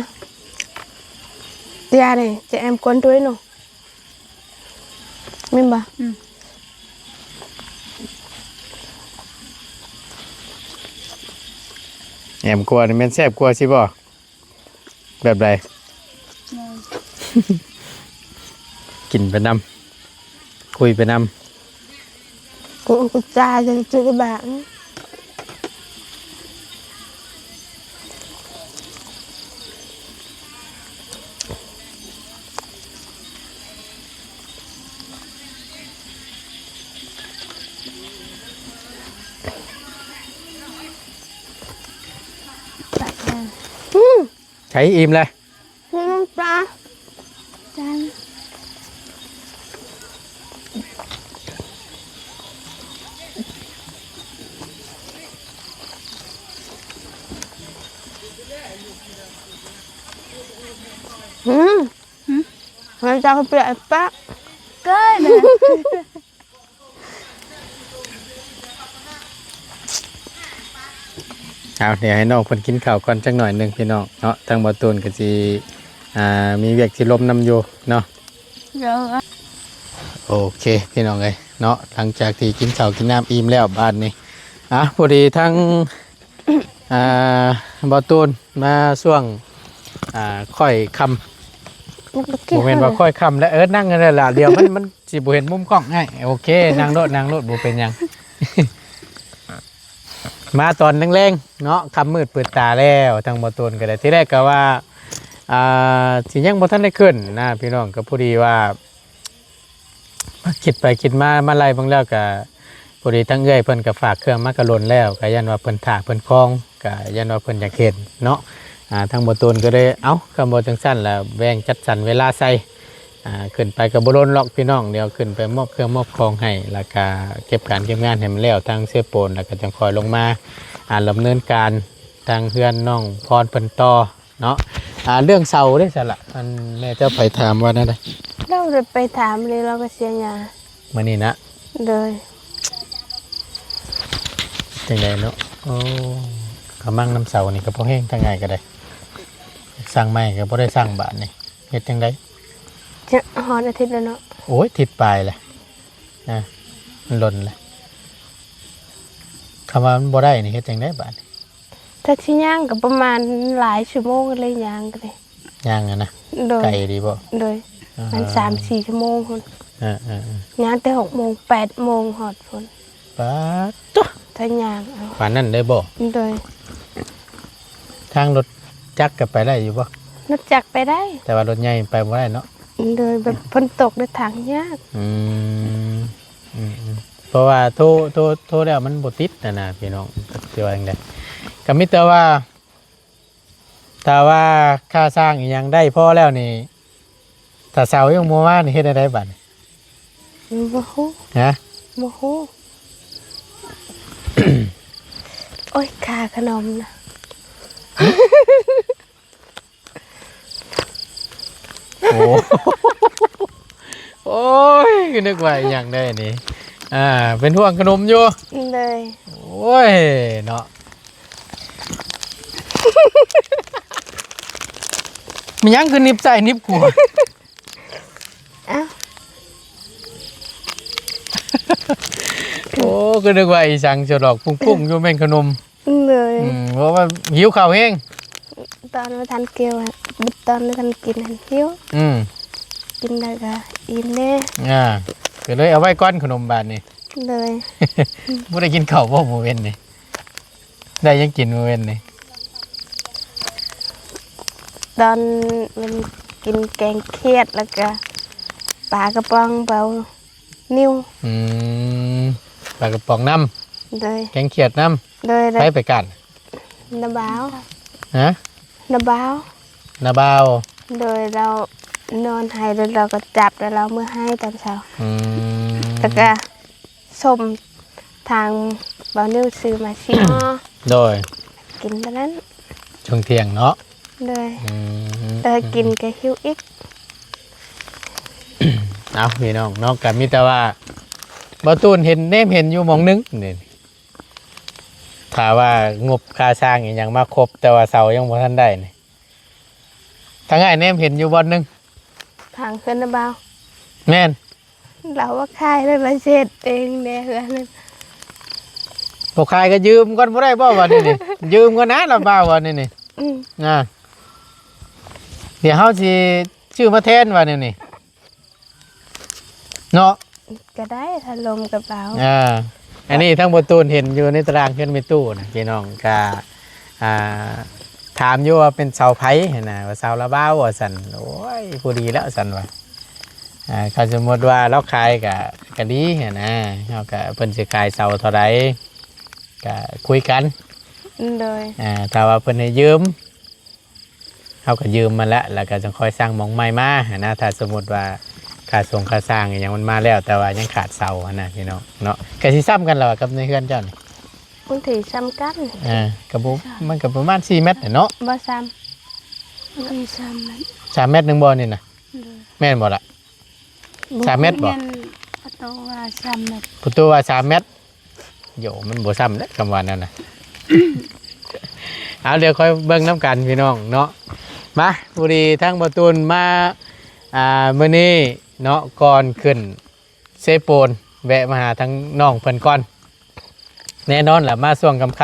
ເທື່ອນີ້ຈະແອມກວນດ້ວຍເນາະ ແມ່ນບໍ່? ອືມ ແອມກວນນີ້ແມ່ນແຊບກວ່າຊິບໍ່? ແບບໃດ? ກິນໄປນຳ ຄຸຍໄປນຳ ກູກະຈາຍຈັ່ງຊີ້ບາດ. ອືມ ໃສ ອີ່ມແລ້ວ ນ້ຳປາ ອືມ ຫືມ ມັນຈະເປັນປາກ ເກີນ. ເອົາ ດຽວໃຫ້ນ້ອງເພິ່ນກິນເຂົ້າກ່ອນຈັກໜ້ອຍໜຶ່ງພີ່ນ້ອງເນາະ. ທາງບ່າວຕູນກໍຊິ ອ່າ ມີວຽກຊິລົມນຳຢູ່ເນາະ. ໂອເຄພີ່ນ້ອງເອີຍເນາະ ຫຼັງຈາກທີ່ກິນເຂົ້າກິນນ້ຳອີ່ມແລ້ວບາດນີ້ ອ່າ ພໍດີທາງ ອ່າ ບ່າວຕູນມາຊ່ວງ ອ່າ ຄ່ອຍຄ່ຳ ບໍ່ແມ່ນວ່າຄ່ອຍຄ່ຳແລ້ວ ເອີ ນັ່ງຫັ້ນແຫຼະ ດຽວມັນ ມັນຊິບໍ່ເຫັນມຸມກ້ອງ. ໂອເຄ ນັ່ງໂລດ ນັ່ງໂລດ ບໍ່ເປັນຫຍັງ. ມາຕອນແລງໆເນາະ ຄ່ຳມືດເປີດຕາແລ້ວ ທາງບ່າວຕູນກໍໄດ້ ທີແລກກໍວ່າ ອ່າ ຊິຍັງບໍ່ທັນໄດ້ຂຶ້ນນະພີ່ນ້ອງ ກໍພໍດີວ່າ ຄິດໄປຄິດມາ ມາໄລ່ເບິ່ງແລ້ວກະ ພໍດີທາງເອື້ອຍເພິ່ນກະຝາກເຄື່ອງມາກະດົນແລ້ວ ກະຢ້ານວ່າເພິ່ນຖ້າເພິ່ນຄອງ ກະຢ້ານວ່າເພິ່ນຢາກເຫັນເນາະ. ອ່າ ທາງບ່າວຕູນກໍເລີຍ ເອົ້າ ຄັນບໍ່ຈັ່ງຊັ້ນລະແບ່ງຈັດສັນເວລາໃສ່ ອ່າ ຂຶ້ນໄປກໍບໍ່ດົນຫຼອກພີ່ນ້ອງ ດຽວຂຶ້ນໄປມອບເຄື່ອງມອບຂອງໃຫ້ ແລ້ວກະເກັບການເກັບງານໃຫ້ມັນແລ້ວ ທາງເຊໂປນ ແລ້ວກໍຈັ່ງຄ່ອຍລົງມາ ອ່າ ດຳເນີນການທາງເຮືອນນ້ອງພອນເພິ່ນຕໍ່. ເນາະ ອ່າ ເລື່ອງເສົາເດ້ຊັ້ນລະ ອັນແມ່ເຈົ້າໄປຖາມວ່າແນວໃດ? ເຮົາໄປຖາມເລີຍ ເຮົາກໍເສຍຫຍ້າມື້ນີ້ນະ. ໂດຍ ຈັ່ງໃດເນາະ? ໂອ້ ກະມັງນຳເສົານີ້ກໍພໍແຮງ ທາງອ້າຍກໍໄດ້ ສ້າງໃໝ່ກໍບໍ່ໄດ້ສ້າງບາດນີ້ ເຮັດຈັ່ງໃດ? ຈະຮອດອາທິດແລ້ວເນາະ. ໂອ້ຍ ທິດປາຍແຫຼະນະ ມັນຫຼົ່ນແຫຼະ. ຄຳວ່າມັນບໍ່ໄດ້ນີ້ ເຮັດຈັ່ງໃດບາດນີ້? ຖ້າຊິຍ່າງກໍປະມານຫຼາຍຊົ່ວໂມງເລີຍ ຍ່າງກໍໄດ້ ຍ່າງຫັ້ນນະ. ໂດຍ ໄກດີບໍ່? ໂດຍ ອ່າ ປະມານສາມສີ່ຊົ່ວໂມງພຸ້ນ. ເອີໆໆ ຍ່າງແຕ່ຫົກໂມງແປດໂມງຮອດພຸ້ນ. ປາດໂທ້ ຖ້າຍ່າງເອົາ ປານນັ້ນເລີຍບໍ່? ໂດຍ ທາງລົດຈັກກໍໄປໄດ້ຢູ່ບໍ່? ລົດຈັກໄປໄດ້ ແຕ່ວ່າລົດໃຫຍ່ໄປບໍ່ໄດ້ເນາະ. ໂດຍ ແບບຝົນຕົກເດີ ທາງຍາກ. ອືມ ອືມໆ ເພາະວ່າໂທ ໂທ ໂທແລ້ວມັນບໍ່ຕິດຫັ້ນນະພີ່ນ້ອງ ຊິວ່າຈັ່ງໃດ ກໍມີແຕ່ວ່າ ຖ້າວ່າຄ່າສ້າງອີ່ຫຍັງໄດ້ພໍແລ້ວນີ້ ຖ້າເສົາຍັງບໍ່ມານີ້ ເຮັດແນວໃດບາດນີ້? ບໍ່ຮູ້ ຮະ? ບໍ່ຮູ້. ໂອ້ຍ ຄ່າຂະໜົມນະ. ໂອ້ ໂອ້ຍ ນຶກວ່າອີ່ຫຍັງໄດ໋ນີ້ ອ່າ ເປັນຫ່ວງຂະໜົມຢູ່. ໂດຍ ໂອ້ຍ ເນາະ ມີຫຍັງຄືໜິບຊ້າຍໜິບຂວາ? ອ້າວ ໂອ້ ກໍນຶກວ່າອີ່ສັງ ສະດອກປຸ້ງໆຢູ່ ແມ່ນຂະໜົມ. ໂດຍ ອືມ ເພາະວ່າຫິວເຂົ້າແຮງ ຕອນບໍ່ທັນກິນ ຕອນບໍ່ທັນກິນຫັ້ນຫິວ. ອືມ ກິນແລ້ວກໍອີ່ມແດ່. ອ່າ ກໍເລີຍເອົາໄວ້ກ່ອນຂະໜົມບາດນີ້. ໂດຍ ບໍ່ໄດ້ກິນເຂົ້າບໍ່ມື້ເວັນນີ້? ໄດ້ຫຍັງກິນມື້ເວັນນີ້? ຕອນມັນກິນແກງຂຽດ ແລ້ວກໍປາກະປ໋ອງເບົາ ນິ້ວ. ອືມ ປາກະປ໋ອງນຳ. ໂດຍ ແກງຂຽດນຳ. ໂດຍ ໂດຍ ໃຜໄປກ້ານ? ນ້າບ່າວ. ຮະ? ນ້າບ່າວ. ນ້າບ່າວ. ໂດຍ ລາວນອນໄຫ້ ແລ້ວລາວກໍຈັບ ແລ້ວລາວເມືອໄຫ້ຕອນເຊົ້າ. ອືມ ແລ້ວກໍ ສົ້ມທາງບ່າວນິ້ວຊື້ມາສີ່ຫໍ່. ໂດຍ ກິນຕອນນັ້ນ ຊ່ວງທ່ຽງເນາະ. ໂດຍ ອືມ ແຕ່ກິນກໍຫິວອີກ. ເອົາ ພີ່ນ້ອງເນາະ ກໍມີແຕ່ວ່າບໍ່ຕູນເຫັນ ແນມເຫັນຢູ່ໝ່ອງໜຶ່ງນີ້ ຖ້າວ່າງົບຄ່າສ້າງອີ່ຫຍັງມາຄົບ ແຕ່ວ່າເສົາຍັງບໍ່ທັນໄດ້ນີ້ ທາງອ້າຍແນມເຫັນຢູ່ບ່ອນໜຶ່ງ ທາງເຮືອນນະບ່າວ ແມ່ນ ລາວວ່າຂາຍແລ້ວ ລາວຊິເຮັດເອງແດ່ເຮືອນນັ້ນ ບໍ່ຂາຍກໍຢືມກ່ອນບໍ່ໄດ້ບໍ່ ວ່າແນວນີ້ ຢືມກ່ອນນະລາວວ່າ ວ່າແນວນີ້ ອືມ ອ່າ ດຽວເຮົາຊິຊື້ມາແທນວ່າແນວນີ້ເນາະ ກໍໄດ້ ຖ້າລົມກັບລາວ ອ່າ ອັນນີ້ທາງບໍ່ຕູນເຫັນຢູ່ໃນຕາລາງເຮືອນແມ່ຕູ້ນະ ພີ່ນ້ອງ ກະ ອ່າ ຖາມຢູ່ວ່າເປັນເສົາໃຜຫັ້ນນະ ວ່າເສົາລາວບ່າວວ່າຊັ້ນ ໂອ້ຍ ພໍດີແລ້ວຊັ້ນວ່າ ອ່າ ຄັນສົມມຸດວ່າລາວຂາຍກະ ກະດີຫັ້ນນະ ເຮົາກະ ເພິ່ນຊິຂາຍເສົາເທົ່າໃດ ກະຄຸຍກັນ ໂດຍ ອ່າ ຖ້າວ່າເພິ່ນໃຫ້ຢືມ ເຮົາກໍຢືມມາແລ້ວ ແລ້ວກໍຈັ່ງຄ່ອຍສ້າງໝ່ອງໃໝ່ມາຫັ້ນນະ ຖ້າສົມມຸດວ່າຄ່າສົ່ງຄ່າສ້າງອີ່ຫຍັງມັນມາແລ້ວ ແຕ່ວ່າຍັງຂາດເສົາຫັ້ນນະ ພີ່ນ້ອງເນາະ ກໍຊິສ່ຳກັນແລ້ວກັບໃນເຮືອນເຈົ້ານີ້ ມັນຖືສ່ຳກັນ ເອີ ກໍບໍ່ ມັນກໍປະມານສີ່ແມັດແຫຼະເນາະ ບໍ່ສ່ຳ ບໍ່ມີສາມແມັດ ສາມແມັດໜຶ່ງບໍ່ນີ້ນະ ໂດຍ ແມ່ນບໍ່ລະ ບໍ່ ສາມແມັດບໍ່ ແມ່ນ ປະຕູວ່າສາມແມັດ ປະຕູວ່າສາມແມັດ ໂຢ ມັນບໍ່ສ່ຳເດ້ ຄຳວ່ານັ້ນນະ ເອົາ ດຽວຄ່ອຍເບິ່ງນຳກັນ ພີ່ນ້ອງເນາະ ມາ ພໍດີທາງບໍ່ຕູນມາ ອ່າ ມື້ນີ້ເນາະ ກ່ອນຂຶ້ນເຊໂປນ ແວະມາຫາທາງນ້ອງເພິ່ນກ່ອນ ແນ່ນອນລະ ມາຊ່ວງຄ່ຳໆ ທ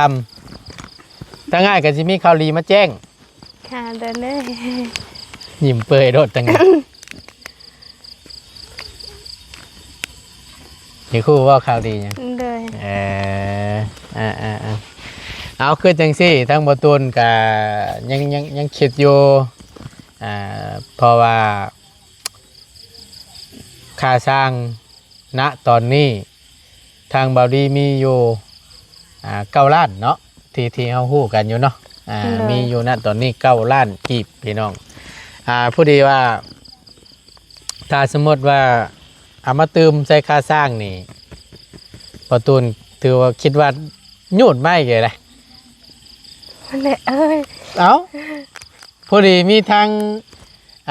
າງອ້າຍກໍຊິມີຂ່າວດີມາແຈ້ງ ຄ່າເດີເດີ ຍິ້ມເປີຍໂລດຈັ່ງໃດ ມີຄູ່ເວົ້າຂ່າວດີຫຍັງ ໂດຍ ເອີ ອ່າໆໆ ເອົາ ຄືຈັ່ງຊີ້ ທາງບໍ່ຕູນກະຍັງ ຍັງ ຍັງຄິດຢູ່ ອ່າ ເພາະວ່າຄ່າສ້າງ ນະຕອນນີ້ ທາງບ່າວດີມີຢູ່ ອ່າ ເກົ້າລ້ານເນາະ ທີ່ ທີ່ເຮົາຮູ້ກັນຢູ່ເນາະ ອ່າ ໂດຍ ມີຢູ່ນະຕອນນີ້ເກົ້າລ້ານກີບ ພີ່ນ້ອງ ອ່າ ພໍດີວ່າ ຖ້າສົມມຸດວ່າເອົາມາຕື່ມໃສ່ຄ່າສ້າງນີ້ ປະຕູນຖືວ່າຄິດວ່າຍູດໄມ້ເລີຍນະ ແຫຼະເອີຍ ເອົ້າ ພໍດີມີທັງ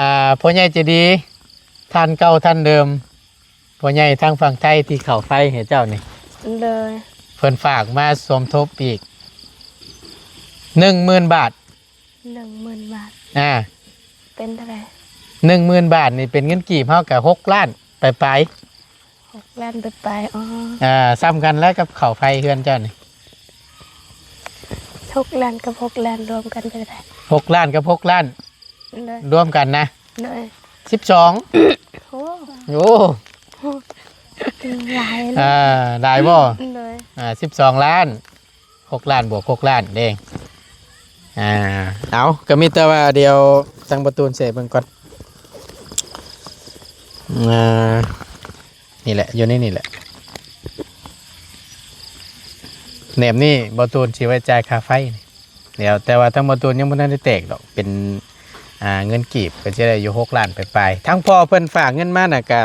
ອ່າ ພໍ່ໃຫຍ່ໃຈດີ ທ່ານເກົ່າທ່ານເດີມ ພໍ່ໃຫຍ່ທາງຝັ່ງໄທທີ່ເຂົ້າໄຟໃຫ້ເຈົ້ານີ້ ໂດຍ ເພິ່ນຝາກມາສົມທົບອີກໜຶ່ງໝື່ນບາດ ໜຶ່ງໝື່ນບາດ ອ່າ ເປັນເທົ່າໃດ? ໜຶ່ງໝື່ນບາດນີ້ເປັນເງິນກີບເຮົາກະຫົກລ້ານປາຍໆ ຫົກລ້ານປາຍໆ ອໍ ອ່າ ສ່ຳກັນແລ້ວກັບເຂົ້າໄຟເຮືອນເຈົ້ານີ້ ຫົກລ້ານກັບຫົກລ້ານລວມກັນເປັນເທົ່າໃດ? ຫົກລ້ານກັບຫົກລ້ານ ໂດຍ ລວມກັນນະ ໂດຍ ສິບສອງ ໂອ້ ໂອ້ ຫຼາຍເນາະ ອ່າ ຫຼາຍບໍ່? ໂດຍ ອ່າ ສິບສອງລ້ານ ຫົກລ້ານບວກຫົກລ້ານເດ້ ອ່າ ເອົາ ກໍມີແຕ່ວ່າດຽວທາງປະຕູນເສເບິ່ງກ່ອນ ອ່າ ນີ້ແຫຼະ ຢູ່ໃນນີ້ແຫຼະ ແໜບນີ້ບໍ່ຕູນຊິໄວ້ຈ່າຍຄ່າໄຟນີ້ ແລ້ວ ແຕ່ວ່າທາງບໍ່ຕູນຍັງບໍ່ທັນໄດ້ແຕກດອກ ເປັນ ອ່າ ເງິນກີບ ກໍຈະໄດ້ຢູ່ຫົກລ້ານປາຍໆ ທາງພໍ່ເພິ່ນຝາກເງິນມານະ ກະ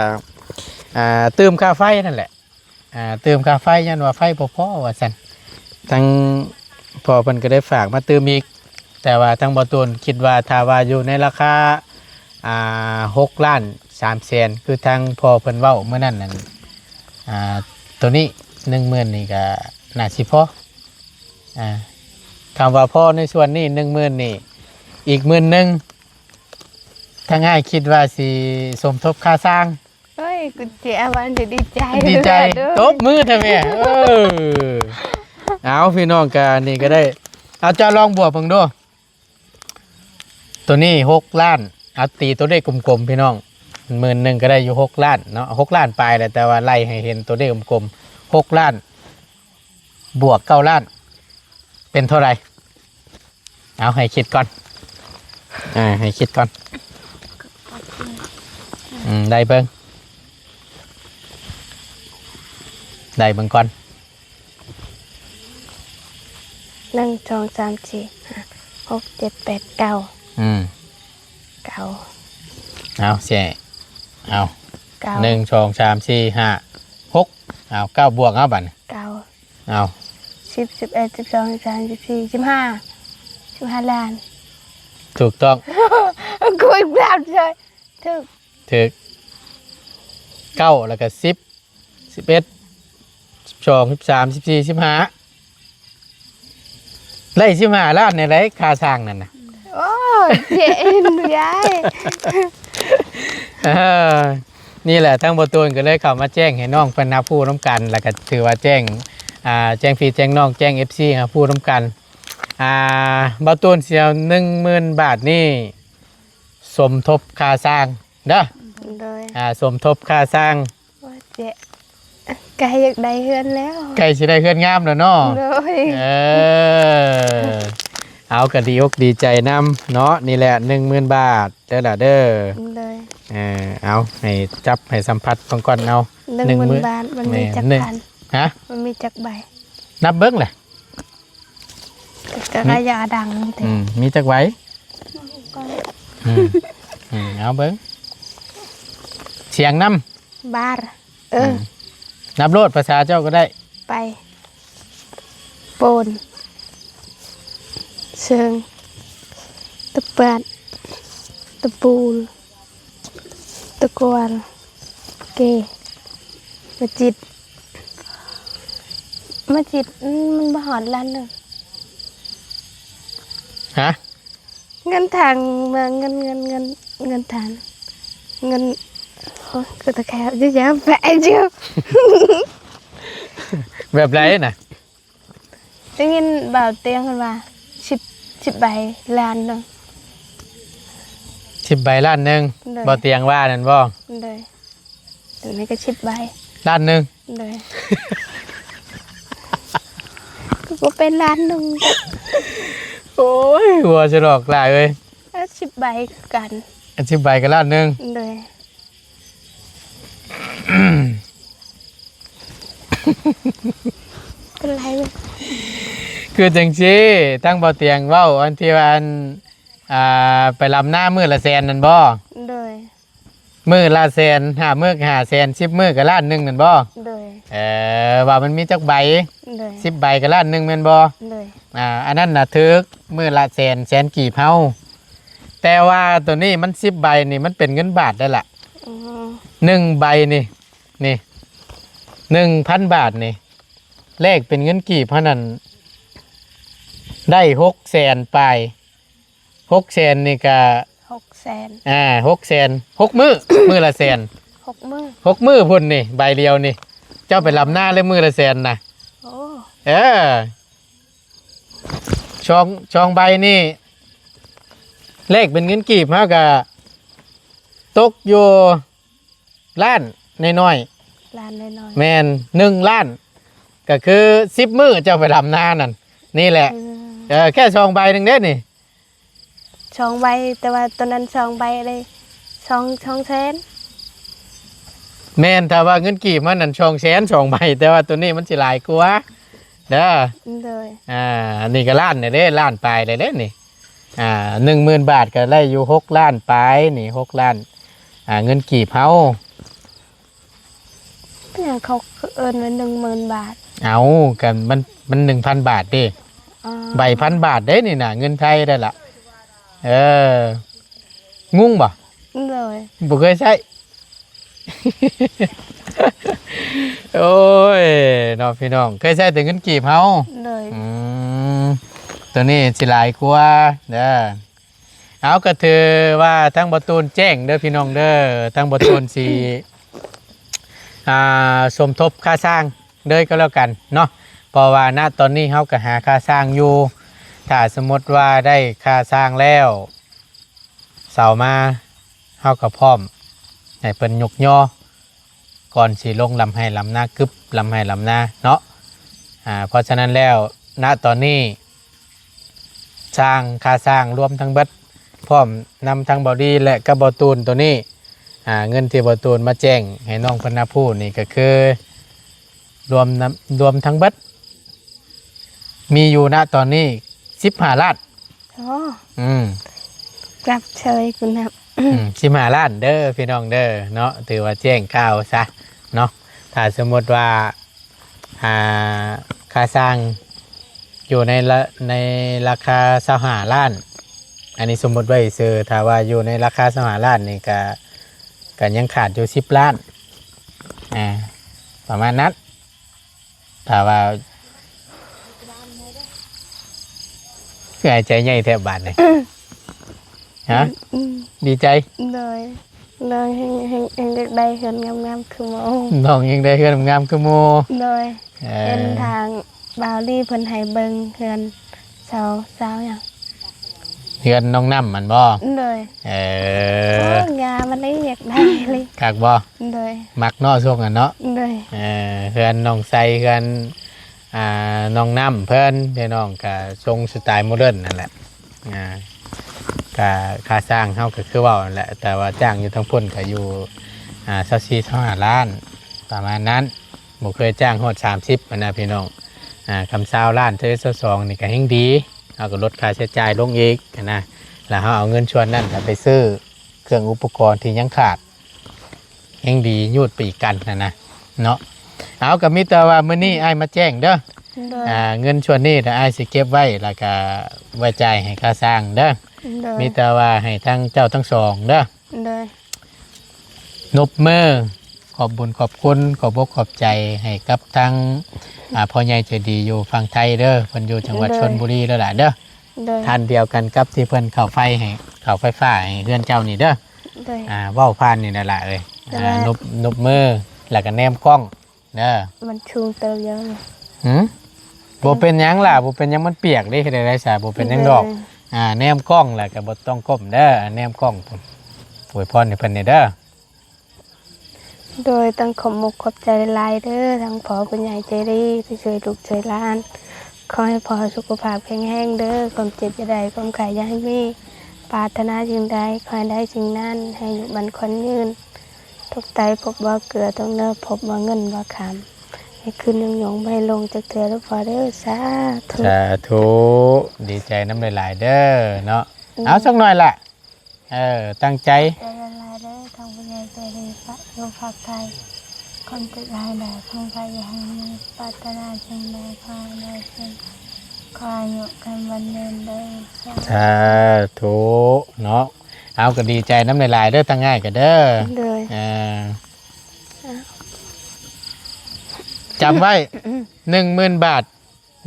ອ່າ ຕື່ມຄ່າໄຟນັ້ນແຫຼະ ອ່າ ຕື່ມຄ່າໄຟ ຍ້ອນວ່າໄຟບໍ່ພໍວ່າຊັ້ນ ທາງພໍ່ເພິ່ນກໍໄດ້ຝາກມາຕື່ມອີກ ແຕ່ວ່າທາງບໍ່ຕູນຄິດວ່າຖ້າວ່າຢູ່ໃນລາຄາ ອ່າ ຫົກລ້ານສາມແສນ ຄືທາງພໍ່ເພິ່ນເວົ້າມື້ນັ້ນນັ້ນ ອ່າ ໂຕນີ້ໜຶ່ງໝື່ນນີ້ກໍໜ້າຊິພໍ ອ່າ ຄຳວ່າພໍໃນສ່ວນນີ້ໜຶ່ງໝື່ນນີ້ ອີກໝື່ນໜຶ່ງ ທາງອ້າຍຄິດວ່າຊິສົມທົບຄ່າສ້າງ ໂອ້ຍ ກຸນເຈອາວັນຈະດີໃຈ ດີໃຈ ເດີ ຕົບມືແທ້ແມ່ ເອີ ເອົາ ພີ່ນ້ອງກະນີ້ກໍໄດ້ ເອົາ ເຈົ້າລອງບວກເບິ່ງດູ ໂຕນີ້ຫົກລ້ານ ເອົາ ຕີຕົວເລກກົມໆ ພີ່ນ້ອງ ໝື່ນໜຶ່ງກໍໄດ້ຢູ່ຫົກລ້ານເນາະ ຫົກລ້ານປາຍແຫຼະ ແຕ່ວ່າໄລ່ໃຫ້ເຫັນຕົວເລກກົມໆ ຫົກລ້ານບວກເກົ້າລ້ານ ເປັນເທົ່າໃດ? ເອົາ ໃຫ້ຄິດກ່ອນ ອ່າ ໃຫ້ຄິດກ່ອນ ອືມ ໄລ່ເບິ່ງ ໄລ່ເບິ່ງກ່ອນ ໜຶ່ງ ສອງ ສາມ ສີ່ ຫ້າ ຫົກ ເຈັດ ແປດ ເກົ້າ ອືມ ເກົ້າ ເອົາ ແຊະ ເອົາ ເກົ້າ ໜຶ່ງ ສອງ ສາມ ສີ່ ຫ້າ ຫົກ ເອົາ ເກົ້າບວກ ເອົາ ບາດນີ້ ເກົ້າ ເອົາ ສິບ ສິບເອັດ ສິບສອງ ສິບສາມ ສິບສີ່ ສິບຫ້າ ສິບຫ້າລ້ານ ຖືກຕ້ອງ ກູນບາບເລີຍ ຖືກ ຖືກ ເກົ້າ ແລ້ວກໍສິບ ສິບເອັດ ສິບສອງ ສິບສາມ ສິບສີ່ ສິບຫ້າ ໄດ້ສິບຫ້າລ້ານນີ້ແຫຼະຄ່າສ້າງນັ້ນນະ. ໂອ້ຍ ເຈັບ ຍາຍ ເອີ ນີ້ແຫຼະ ທາງບໍ່ຕູນກໍເລີຍເຂົ້າມາແຈ້ງໃຫ້ນ້ອງເພິ່ນຮັບຮູ້ນຳກັນ ແລ້ວກໍຖືວ່າແຈ້ງ ອ່າ ແຈ້ງພີ່ແຈ້ງນ້ອງ ແຈ້ງເອັຟຊີຮັບຮູ້ນຳກັນ. ອ່າ ບ່າວຕູນຊິເອົາໜຶ່ງໝື່ນບາດນີ້ ສົມທົບຄ່າສ້າງເດີ. ໂດຍ ອ່າ ສົມທົບຄ່າສ້າງ. ວ່າເຈ ໃກ້ຢາກໄດ້ເຮືອນແລ້ວ ໃກ້ຊິໄດ້ເຮືອນງາມແລ້ວເນາະ. ໂດຍ ເອີ ເອົາ ກໍດີອົກດີໃຈນຳເນາະ. ນີ້ແຫຼະ ໜຶ່ງໝື່ນບາດເດີຫຼະເດີ. ໂດຍ ເອີ ເອົາ ໃຫ້ຈັບໃຫ້ສຳຜັດເບິ່ງກ່ອນ. ເອົາ ໜຶ່ງໝື່ນບາດ ມັນມີຈັກອັນ? ຮະ? ມັນມີຈັກໃບ? ນັບເບິ່ງແຫຼະ. ກະ ກະ ກະຢ່າດັງແທ້. ອືມ ມີຈັກໃບ? ອືມ ອືມ ເອົາເບິ່ງ ສຽງນຳ. ບາດ ເອີ ອືມ ນັບໂລດ ພາສາເຈົ້າກໍໄດ້. ໄປ ໂປນ ເຊີງ ຕະປາດ ຕະປູ ຕະກວານ ເກ ມາຈິດ ມາຈິດ ອືມ ມັນບໍ່ຮອດລ້ານໜຶ່ງ. ຮະ? ເງິນທາງມາ ເງິນ ເງິນ ເງິນ ເງິນທາງ ເງິນ ໂອ້ຍ ຄືຕະແຄວ ຈະ ຈະ ແບບໃດນະ? ໄດ້ຍິນບ່າວຕຽງເພິ່ນວ່າ ສິບ ສິບໃບລ້ານໜຶ່ງ. ສິບໃບລ້ານໜຶ່ງ. ໂດຍ ບ່າວຕຽງວ່ານັ້ນບໍ່? ໂດຍ ໂຕນີ້ກໍສິບໃບລ້ານໜຶ່ງ. ໂດຍ ກໍບໍ່ເປັນລ້ານໜຶ່ງ. ໂອ້ຍ ຫົວສະຫຼອກຫຼາຍເວີຍ. ເອີ ສິບໃບຄືກັນ. ສິບໃບກໍລ້ານໜຶ່ງ. ໂດຍ ເປັນໄລເວີຍ. ຄືຈັ່ງຊີ້ ທາງບ່າວຕຽງເວົ້າ ອັນທີ່ວ່າ ອັນ ອ່າ ໄປລຳນາມື້ລະແສນນັ້ນບໍ່? ໂດຍ ມື້ລະແສນ ຫ້າມື້ກໍຫ້າແສນ ສິບມື້ກໍລ້ານໜຶ່ງນັ້ນບໍ່? ໂດຍ ເອີ ວ່າມັນມີຈັກໃບ? ໂດຍ ສິບໃບກໍລ້ານໜຶ່ງແມ່ນບໍ່? ໂດຍ ອ່າ ອັນນັ້ນນະຖືກ ມື້ລະແສນ ແສນກີບເຮົາ. ແຕ່ວ່າໂຕນີ້ມັນສິບໃບນີ້ ມັນເປັນເງິນບາດໄດ້ລະ. ອືມ ໜຶ່ງໃບນີ້ ນີ້ ໜຶ່ງພັນບາດນີ້ ແລກເປັນເງິນກີບເຮົານັ້ນ ໄດ້ຫົກແສນປາຍ. ຫົກແສນນີ້ກະ ຫົກແສນ ອ່າ ຫົກແສນ ຫົກມື້ ມື້ລະແສນ ຫົກມື້ ຫົກມື້ພຸ້ນນີ້ ໃບດຽວນີ້ ເຈົ້າໄປລຳນາແລ້ວມື້ລະແສນນະ. ໂອ້ ເອີ ສອງ ສອງໃບນີ້ ແລກເປັນເງິນກີບ ເຮົາກະຕົກຢູ່ ລ້ານນ້ອຍໆ ລ້ານນ້ອຍໆ ແມ່ນ ໜຶ່ງລ້ານ ກໍຄືສິບມື້ເຈົ້າໄປດຳນານັ້ນ. ນີ້ແຫຼະ ອືມ ເອີ ແຄ່ສອງໃບໜຶ່ງເດ້ນີ້ ສອງໃບ ແຕ່ວ່າໂຕນັ້ນສອງໃບໄດ້ສອງ ສອງແສນ. ແມ່ນ ຖ້າວ່າເງິນກີບມັນນັ້ນສອງແສນສອງໃບ ແຕ່ວ່າໂຕນີ້ມັນຊິຫຼາຍກວ່າເດີ. ໂດຍ ອ່າ ອັນນີ້ກໍລ້ານແລ້ວເດ້ ລ້ານປາຍແລ້ວເດ້ນີ້. ອ່າ ໜຶ່ງໝື່ນບາດກໍໄດ້ຢູ່ຫົກລ້ານປາຍນີ້ ຫົກລ້ານ ອ່າ ເງິນກີບເຮົາ. ເປັນຫຍັງເຂົາຄືເອີ້ນວ່າໜຶ່ງໝື່ນບາດ? ເອົ້າ ກໍມັນ ມັນໜຶ່ງພັນບາດເດ້. ອໍ ໃບພັນບາດເດ້ນີ້ນະ ເງິນໄທໄດ້ລະ. ເອີ ງົງບໍ່? ໂດຍ ບໍ່ເຄີຍໃຊ້. ໂອ້ຍ ເນາະ ພີ່ນ້ອງ ເຄີຍໃຊ້ແຕ່ເງິນກີບເຮົາ. ໂດຍ ອືມ ໂຕນີ້ຊິຫຼາຍກວ່າເດີ. ເອົາ ກໍຖືວ່າທາງບ່າວຕູນແຈ້ງເດີພີ່ນ້ອງເດີ ທາງບ່າວຕູນຊິ ອ່າ ສົມທົບຄ່າສ້າງເລີຍກໍແລ້ວກັນເນາະ ເພາະວ່ານະຕອນນີ້ເຮົາກໍຫາຄ່າສ້າງຢູ່. ຖ້າສົມມຸດວ່າໄດ້ຄ່າສ້າງແລ້ວ ເຊົາມາ ເຮົາກໍພ້ອມໃຫ້ເພິ່ນຍົກຍໍ ກ່ອນຊິລົງລຳໄຮ່ລຳນາ ກຶບລຳໄຮ່ລຳນາເນາະ. ອ່າ ເພາະສະນັ້ນແລ້ວ ນະຕອນນີ້ ສ້າງ ຄ່າສ້າງລວມທັງເບິດ ພ້ອມນຳທັງບ່າວດີ ແລະ ກັບບ່າວຕູນໂຕນີ້ ອ່າ ເງິນທີ່ບ່າວຕູນມາແຈ້ງໃຫ້ນ້ອງເພິ່ນຮັບຮູ້ນີ້ ກໍຄືລວມນຳ ລວມທັງເບິດ ມີຢູ່ນະຕອນນີ້ສິບຫ້າລ້ານ. ໂອ້ ອືມ ຈັບເຊີຍຄຸນນະ. ອືມ ສິບຫ້າລ້ານເດີພີ່ນ້ອງເດີເນາະ ຖືວ່າແຈ້ງຂ່າວຊະເນາະ. ຖ້າສົມມຸດວ່າ ອ່າ ຄ່າສ້າງຢູ່ໃນລະ ໃນລາຄາຊາວຫ້າລ້ານ ອັນນີ້ສົມມຸດໄວ້ຊື່ ຖ້າວ່າຢູ່ໃນລາຄາຊາວຫ້າລ້ານນີ້ກະ ກະຍັງຂາດຢູ່ສິບລ້ານ. ອ່າ ປະມານນັ້ນ. ຖ້າວ່າ ຄືຫາຍໃຈໃຫຍ່ແທ້ບາດນີ້ ຮະ? ອືມ ດີໃຈ? ໂດຍ. ນ້ອງແຮ່ງ ແຮ່ງ ແຮ່ງຢາກໄດ້ເຮືອນງາມໆຄືໝູ່. ນ້ອງຢາກໄດ້ເຮືອນງາມໆຄືໝູ່. ໂດຍ. ເອີ ເຫັນທາງບ່າວລີເພິ່ນໃຫ້ເບິ່ງເຮືອນ ຊາວ ຊາວຫຍັງ? ເຮືອນນ້ອງນ້ຳຫັ້ນບໍ່? ໂດຍ. ເອີ ໂອ້ ງາມອີ່ຫຼີ ຢາກໄດ້ອີ່ຫຼີ. ຄັກບໍ່? ໂດຍ. ມັກເນາະ ຊ່ວງນັ້ນເນາະ. ໂດຍ. ເອີ ເຮືອນນ້ອງໄຊ ເຮືອນ ອ່າ ນ້ອງນ້ຳເພິ່ນ ພີ່ນ້ອງ ກະຊົງສະໄຕໂມເດີນນັ້ນແຫຼະ. ອ່າ ກະຄ່າສ້າງເຮົາກະຄືເວົ້າຫັ້ນແຫຼະ ແຕ່ວ່າຈ້າງຢູ່ທາງພຸ້ນກະຢູ່ ອ່າ ຊາວສີ່ ຊາວຫ້າລ້ານ ປະມານນັ້ນ. ບໍ່ເຄີຍຈ້າງຮອດສາມສິບຫັ້ນນະພີ່ນ້ອງ. ອ່າ ຄຳຊາວລ້ານ ຊາວເອັດ ຊາວສອງນີ້ກະແຮ່ງດີ ເຮົາກະລົດຄ່າໃຊ້ຈ່າຍລົງອີກຫັ້ນນະ ແລ້ວເຮົາເອົາເງິນສ່ວນນັ້ນໄປຊື້ເຄື່ອງອຸປະກອນທີ່ຍັງຂາດ ແຮ່ງດີ ຍູດໄປອີກກັນຫັ້ນນະເນາະ. ເອົາ ກະມີແຕ່ວ່າມື້ນີ້ອ້າຍມາແຈ້ງເດີ. ໂດຍ. ອ່າ ເງິນສ່ວນນີ້ນະ ອ້າຍຊິເກັບໄວ້ ແລ້ວກະໄວ້ຈ່າຍໃຫ້ຄ່າສ້າງເດີ. ໂດຍ. ມີແຕ່ວ່າໃຫ້ທັງເຈົ້າທັງສອງເດີ. ໂດຍ. ນົບມື ຂອບບຸນຂອບຄຸນ ຂອບອົກຂອບໃຈໃຫ້ກັບທັງ ອ່າ ພໍ່ໃຫຍ່ໃຈດີຢູ່ຝັ່ງໄທເດີ ເພິ່ນຢູ່ຈັງຫວັດ ໂດຍ ຊົນບຸຣີເດີຫຼານເດີ. ໂດຍ. ທ່ານດຽວກັນກັບທີ່ເພິ່ນເຂົ້າໄຟໃຫ້ ເຂົ້າໄຟຟ້າໃຫ້ເຮືອນເຈົ້ານີ້ເດີ. ໂດຍ. ອ່າ ເວົ້າຜ່ານນີ້ນະຫຼາເອີຍ. ໂດຍ. ອ່າ ນົບ ນົບມື ແລ້ວກະແນມກ້ອງເດີ. ມັນສູງເຕີບຢູ່ນີ້. ຫື? ບໍ່ເປັນຫຍັງຫຼະ ບໍ່ເປັນຫຍັງ ມັນປຽກເດ້ ເຮັດໄດ້ໃດສະ ບໍ່ເປັນຫຍັງດອກ. ໂດຍ. ອ່າ ແນມກ້ອງແລ້ວກະບໍ່ຕ້ອງກົ້ມເດີ ແນມກ້ອງ ອວຍພອນໃຫ້ເພິ່ນແດ່ເດີ. ໂດຍ ຕ້ອງຂອບອົກຂອບໃຈຫຼາຍໆເດີ ທັງພໍ່ຜູ້ໃຫຍ່ໃຈດີທີ່ຊ່ວຍລູກຊ່ວຍຫຼານ. ຂໍໃຫ້ພໍ່ສຸຂະພາບແຂງແຮງເດີ ຄວາມເຈັບຢ່າໄດ້ ຄວາມໄຂ້ຢ່າໃຫ້ມີ. ປາດຖະໜາສິ່ງໃດ ຂໍໃຫ້ໄດ້ສິ່ງນັ້ນ ໃຫ້ອາຍຸໝັ້ນຂວັນຍືນ. ຕົກໃຕ້ພົບບໍ່ເກືອ ຕົກເໜືອພົບບໍ່ເງິນບໍ່ຄຳ ໃຫ້ຂຶ້ນຍົງໆ ບໍ່ໃຫ້ລົງຈັກເທື່ອເດີພໍ່ເດີ. ສາທຸ ສາທຸ. ດີໃຈນຳຫຼາຍໆເດີເນາະ. ອືມ ເອົາ ສັກໜ້ອຍລະ. ເອີ ຕັ້ງໃຈ. ໃຈຫຼາຍໆເດີ ທາງຜູ້ໃຫຍ່ໃຈດີ ຢູ່ພາກໃຕ້ ຄວາມເຈັບຢ່າໃຫ້ໄດ້ ຄວາມໄຂ້ຢ່າໃຫ້ມີ ປາດຖະໜາສິ່ງໃດ ຂໍໃຫ້ໄດ້ສິ່ງ ຂໍອາຍຸໝັ້ນຂວັນຍືນເດີ. ສາທຸເນາະ. ເອົາ ກະດີໃຈນຳຫຼາຍໆເດີ ທາງອ້າຍກະເດີ. ໂດຍ. ເອີ ຈຳໄວ້ ໜຶ່ງໝື່ນບາດ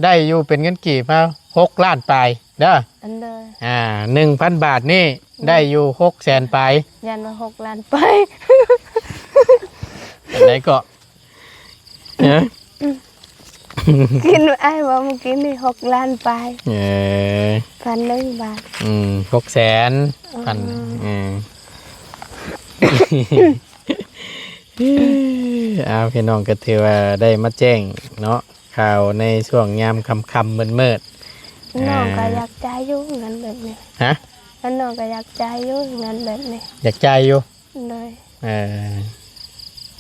ໄດ້ຢູ່ເປັນເງິນກີບເຮົາ ຫົກລ້ານປາຍເດີ. ອັນເດີ ອ່າ ໜຶ່ງພັນບາດນີ້ ອືມ ໄດ້ຢູ່ຫົກແສນປາຍ. ຢ້ານວ່າຫົກລ້ານປາຍ. ອັນໃດເກາະ? ຮະ? ກິນ ອ້າຍເວົ້າມື້ກີ້ນີ້ ຫົກລ້ານປາຍ. ເອີ ພັນໜຶ່ງບາດ. ອືມ ຫົກແສນ ອືມ ພັນ ເອີ ອ້າວ ພີ່ນ້ອງ ກະຖືວ່າໄດ້ມາແຈ້ງເນາະ ຂ່າວໃນຊ່ວງຍາມຄ່ຳໆມືດໆ. ນ້ອງກະ ອ່າ ຢາກຈ່າຍຢູ່ເງິນແບບນີ້. ຮະ? ແລ້ວນ້ອງກະຢາກຈ່າຍຢູ່ເງິນແບບນີ້. ຢາກຈ່າຍຢູ່? ໂດຍ. ເອີ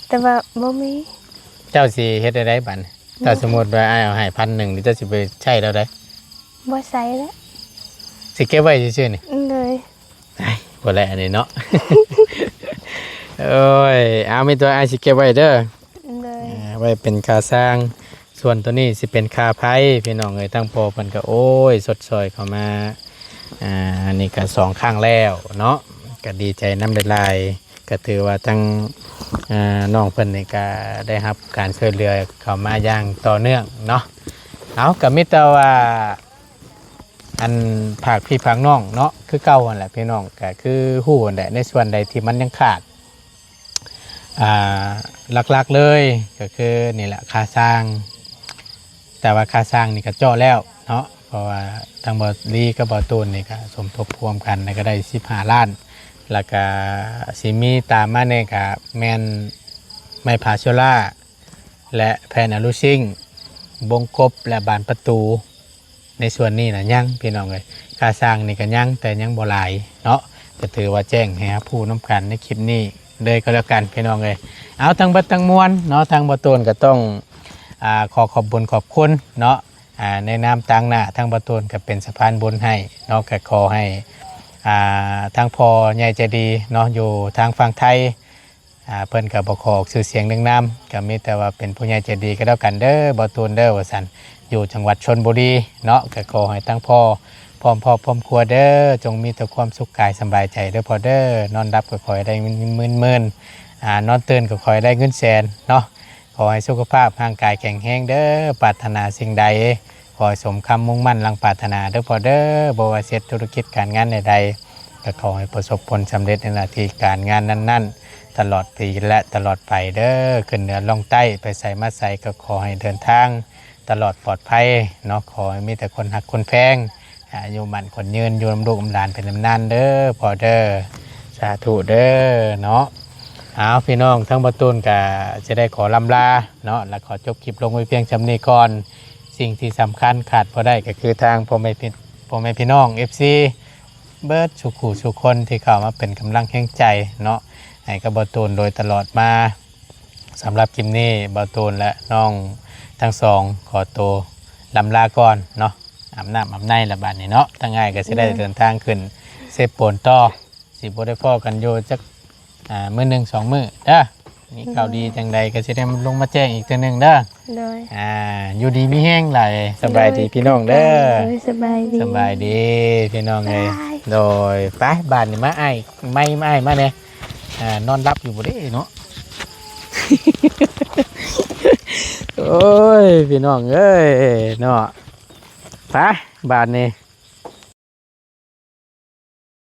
ແຕ່ວ່າບໍ່ມີ. ເຈົ້າຊິເຮັດແນວໃດບາດນີ້? ໂດຍ. ຖ້າສົມມຸດວ່າອ້າຍເອົາໃຫ້ພັນໜຶ່ງນີ້ ເຈົ້າຊິໄປໃຊ້ແນວໃດ? ບໍ່ໃຊ້ແລ້ວ. ຊິເກັບໄວ້ຊື່ໆນີ້? ໂດຍ. ໄອ້ ບໍ່ແລະອັນນີ້ເນາະ. ໂອ້ຍ ເອົາ ມີແຕ່ອ້າຍຊິເກັບໄວ້ເດີ. ໂດຍ. ອ່າ ໄວ້ເປັນຄ່າສ້າງ ສ່ວນໂຕນີ້ຊິເປັນຄ່າໄຟ ພີ່ນ້ອງເອີຍ. ທາງພໍ່ເພິ່ນກະ ໂອ້ຍ ຊົດຊ່ອຍເຂົ້າມາ ອ່າ ອັນນີ້ກະສອງຄັ້ງແລ້ວເນາະ ກະດີໃຈນຳຫຼາຍໆ. ກະຖືວ່າທາງ ອ່າ ນ້ອງເພິ່ນນີ້ກະໄດ້ຮັບການຊ່ວຍເຫຼືອເຂົ້າມາຢ່າງຕໍ່ເນື່ອງເນາະ. ເອົາ ກະມີແຕ່ວ່າ ອັນ ຝາກພີ່ຝາກນ້ອງເນາະ ຄືເກົ່າຫັ້ນແຫຼະພີ່ນ້ອງ ກະຄືຮູ້ຫັ້ນແຫຼະ ໃນສ່ວນໃດທີ່ມັນຍັງຂາດ ອ່າ ຫຼັກໆເລີຍກະຄືນີ້ແຫຼະ ຄ່າສ້າງ. ແຕ່ວ່າຄ່າສ້າງນີ້ກະເຈາະແລ້ວເນາະ ເພາະວ່າທາງບ່າວລີກັບບ່າວຕູນນີ້ກະສົມທົບຮ່ວມກັນ ແລ້ວກະໄດ້ສິບຫ້າລ້ານ ແລ້ວກະຊິມີຕາມມາແດ່ກະແມ່ນໄມ້ພາໂຊລາ ແລະ ແຜ່ນອາລູຊິງ ບົງກົບ ແລະ ບານປະຕູ ໃນສ່ວນນີ້ນະຍັງພີ່ນ້ອງເອີຍ. ຄ່າສ້າງນີ້ກະຍັງ ແຕ່ຍັງບໍ່ຫຼາຍເນາະ ກະຖືວ່າແຈ້ງໃຫ້ຮັບຮູ້ນຳກັນໃນຄລິບນີ້ເລີຍກໍແລ້ວກັນພີ່ນ້ອງເອີຍ. ເອົາ ທັງເບິດທັງມວນເນາະ ທາງບ່າວຕູນກະຕ້ອງ ອ່າ ຂໍຂອບບຸນຂອບຄຸນເນາະ ອ່າ ໃນນາມຕາງໜ້າ ທາງບ່າວຕູນກະເປັນສະພານບຸນໃຫ້ເນາະ ກະຂໍໃຫ້ ອ່າ ທາງພໍ່ໃຫຍ່ໃຈດີເນາະ ຢູ່ທາງຝັ່ງໄທ ອ່າ ເພິ່ນກະບໍ່ຂໍອອກຊື່ສຽງເລື່ອງນາມ ກະມີແຕ່ວ່າເປັນຜູ້ໃຫຍ່ໃຈດີກໍແລ້ວກັນເດີ ບ່າວຕູນເດີ ວ່າຊັ້ນ ຢູ່ຈັງຫວັດຊົນບຸຣີເນາະ. ກະຂໍໃຫ້ທັງພໍ່ພ້ອມຄອບພ້ອມຄົວເດີ ຈົ່ງມີແຕ່ຄວາມສຸກກາຍສະບາຍໃຈເດີພໍ່ເດີ ນອນຫຼັບກະຂໍໃຫ້ໄດ້ເງິນໝື່ນໆ ອ່າ ນອນຕື່ນກໍຂໍໃຫ້ໄດ້ເງິນແສນເນາະ. ຂໍໃຫ້ສຸຂະພາບຮ່າງກາຍແຂງແຮງເດີ້. ປາດຖະໜາສິ່ງໃດ ຂໍໃຫ້ສົມຄຳມຸ່ງໝັ້ນດັ່ງປາດຖະໜາເດີ້ພໍ່ເດີ້. ບໍ່ວ່າຊິເຮັດທຸລະກິດການງານໃດໆ ກໍຂໍໃຫ້ປະສົບຜົນສຳເລັດໃນໜ້າທີ່ການງານນັ້ນໆ ຕະຫຼອດປີ ແລະ ຕະຫຼອດໄປເດີ້. ຂຶ້ນເໜືອລ່ອງໃຕ້ ໄປໃສມາໃສກໍຂໍໃຫ້ເດີນທາງຕະຫຼອດປອດໄພເນາະ. ຂໍໃຫ້ມີແຕ່ຄົນຮັກຄົນແພງ ອາຍຸໝັ້ນຂວັນຍືນ ຢູ່ນຳລູກນຳຫຼານເປັນນານເດີ້ພໍ່ເດີ້. ສາທຸເດີ້ເນາະ. ເອົາ ພີ່ນ້ອງ ທາງບ່າວຕູນກະຊິໄດ້ຂໍລ່ຳລາເນາະ ແລະ ຂໍຈົບຄລິບລົງໄວ້ພຽງສ່ຳນີ້ກ່ອນ. ສິ່ງທີ່ສຳຄັນຂາດບໍ່ໄດ້ກໍຄືທາງພໍ່ແມ່ພີ່ ພໍ່ແມ່ພີ່ນ້ອງ ເອັຟຊີ ເບິດສູ່ຄູ່ສູ່ຄົນທີ່ເຂົ້າມາເປັນກຳລັງແຮງໃຈເນາະ ໃຫ້ກັບບ່າວຕູນໂດຍຕະຫຼອດມາ. ສຳລັບຄລິບນີ້ ບ່າວຕູນ ແລະ ນ້ອງທັງສອງ ຂໍໂຕລ່ຳລາກ່ອນເນາະ. ອາບນ້ຳອາບໃນລະບາດນີ້ເນາະ. ທາງອ້າຍກໍຊິໄດ້ເດີນທາງຂຶ້ນເຊໂປນຕໍ່ ຊິບໍ່ໄດ້ພໍ້ກັນຢູ່ຈັກ ອ່າ ມື້ໜຶ່ງສອງມື້ເດີ້. ມີຂ່າວດີຈັ່ງໃດກໍຊິໄດ້ລົງມາແຈ້ງອີກເທື່ອໜຶ່ງເດີ້. ໂດຍ ອ່າ ຢູ່ດີມີແຮງຫຼາຍ. ສະບາຍດີພີ່ນ້ອງເດີ້. ໂດຍ ສະບາຍດີ ສະບາຍດີພີ່ນ້ອງເອີຍ. ໂດຍ ໄປ ບາດນີ້ມາອ້າຍ ໄມ້ມາອ້າຍມາແດ່. ອ່າ ນອນຫຼັບຢູ່ບໍ່ເດ້ເນາະ. ໂອ້ຍ ພີ່ນ້ອງເອີຍເນາະ. ໄປ ບາດນີ້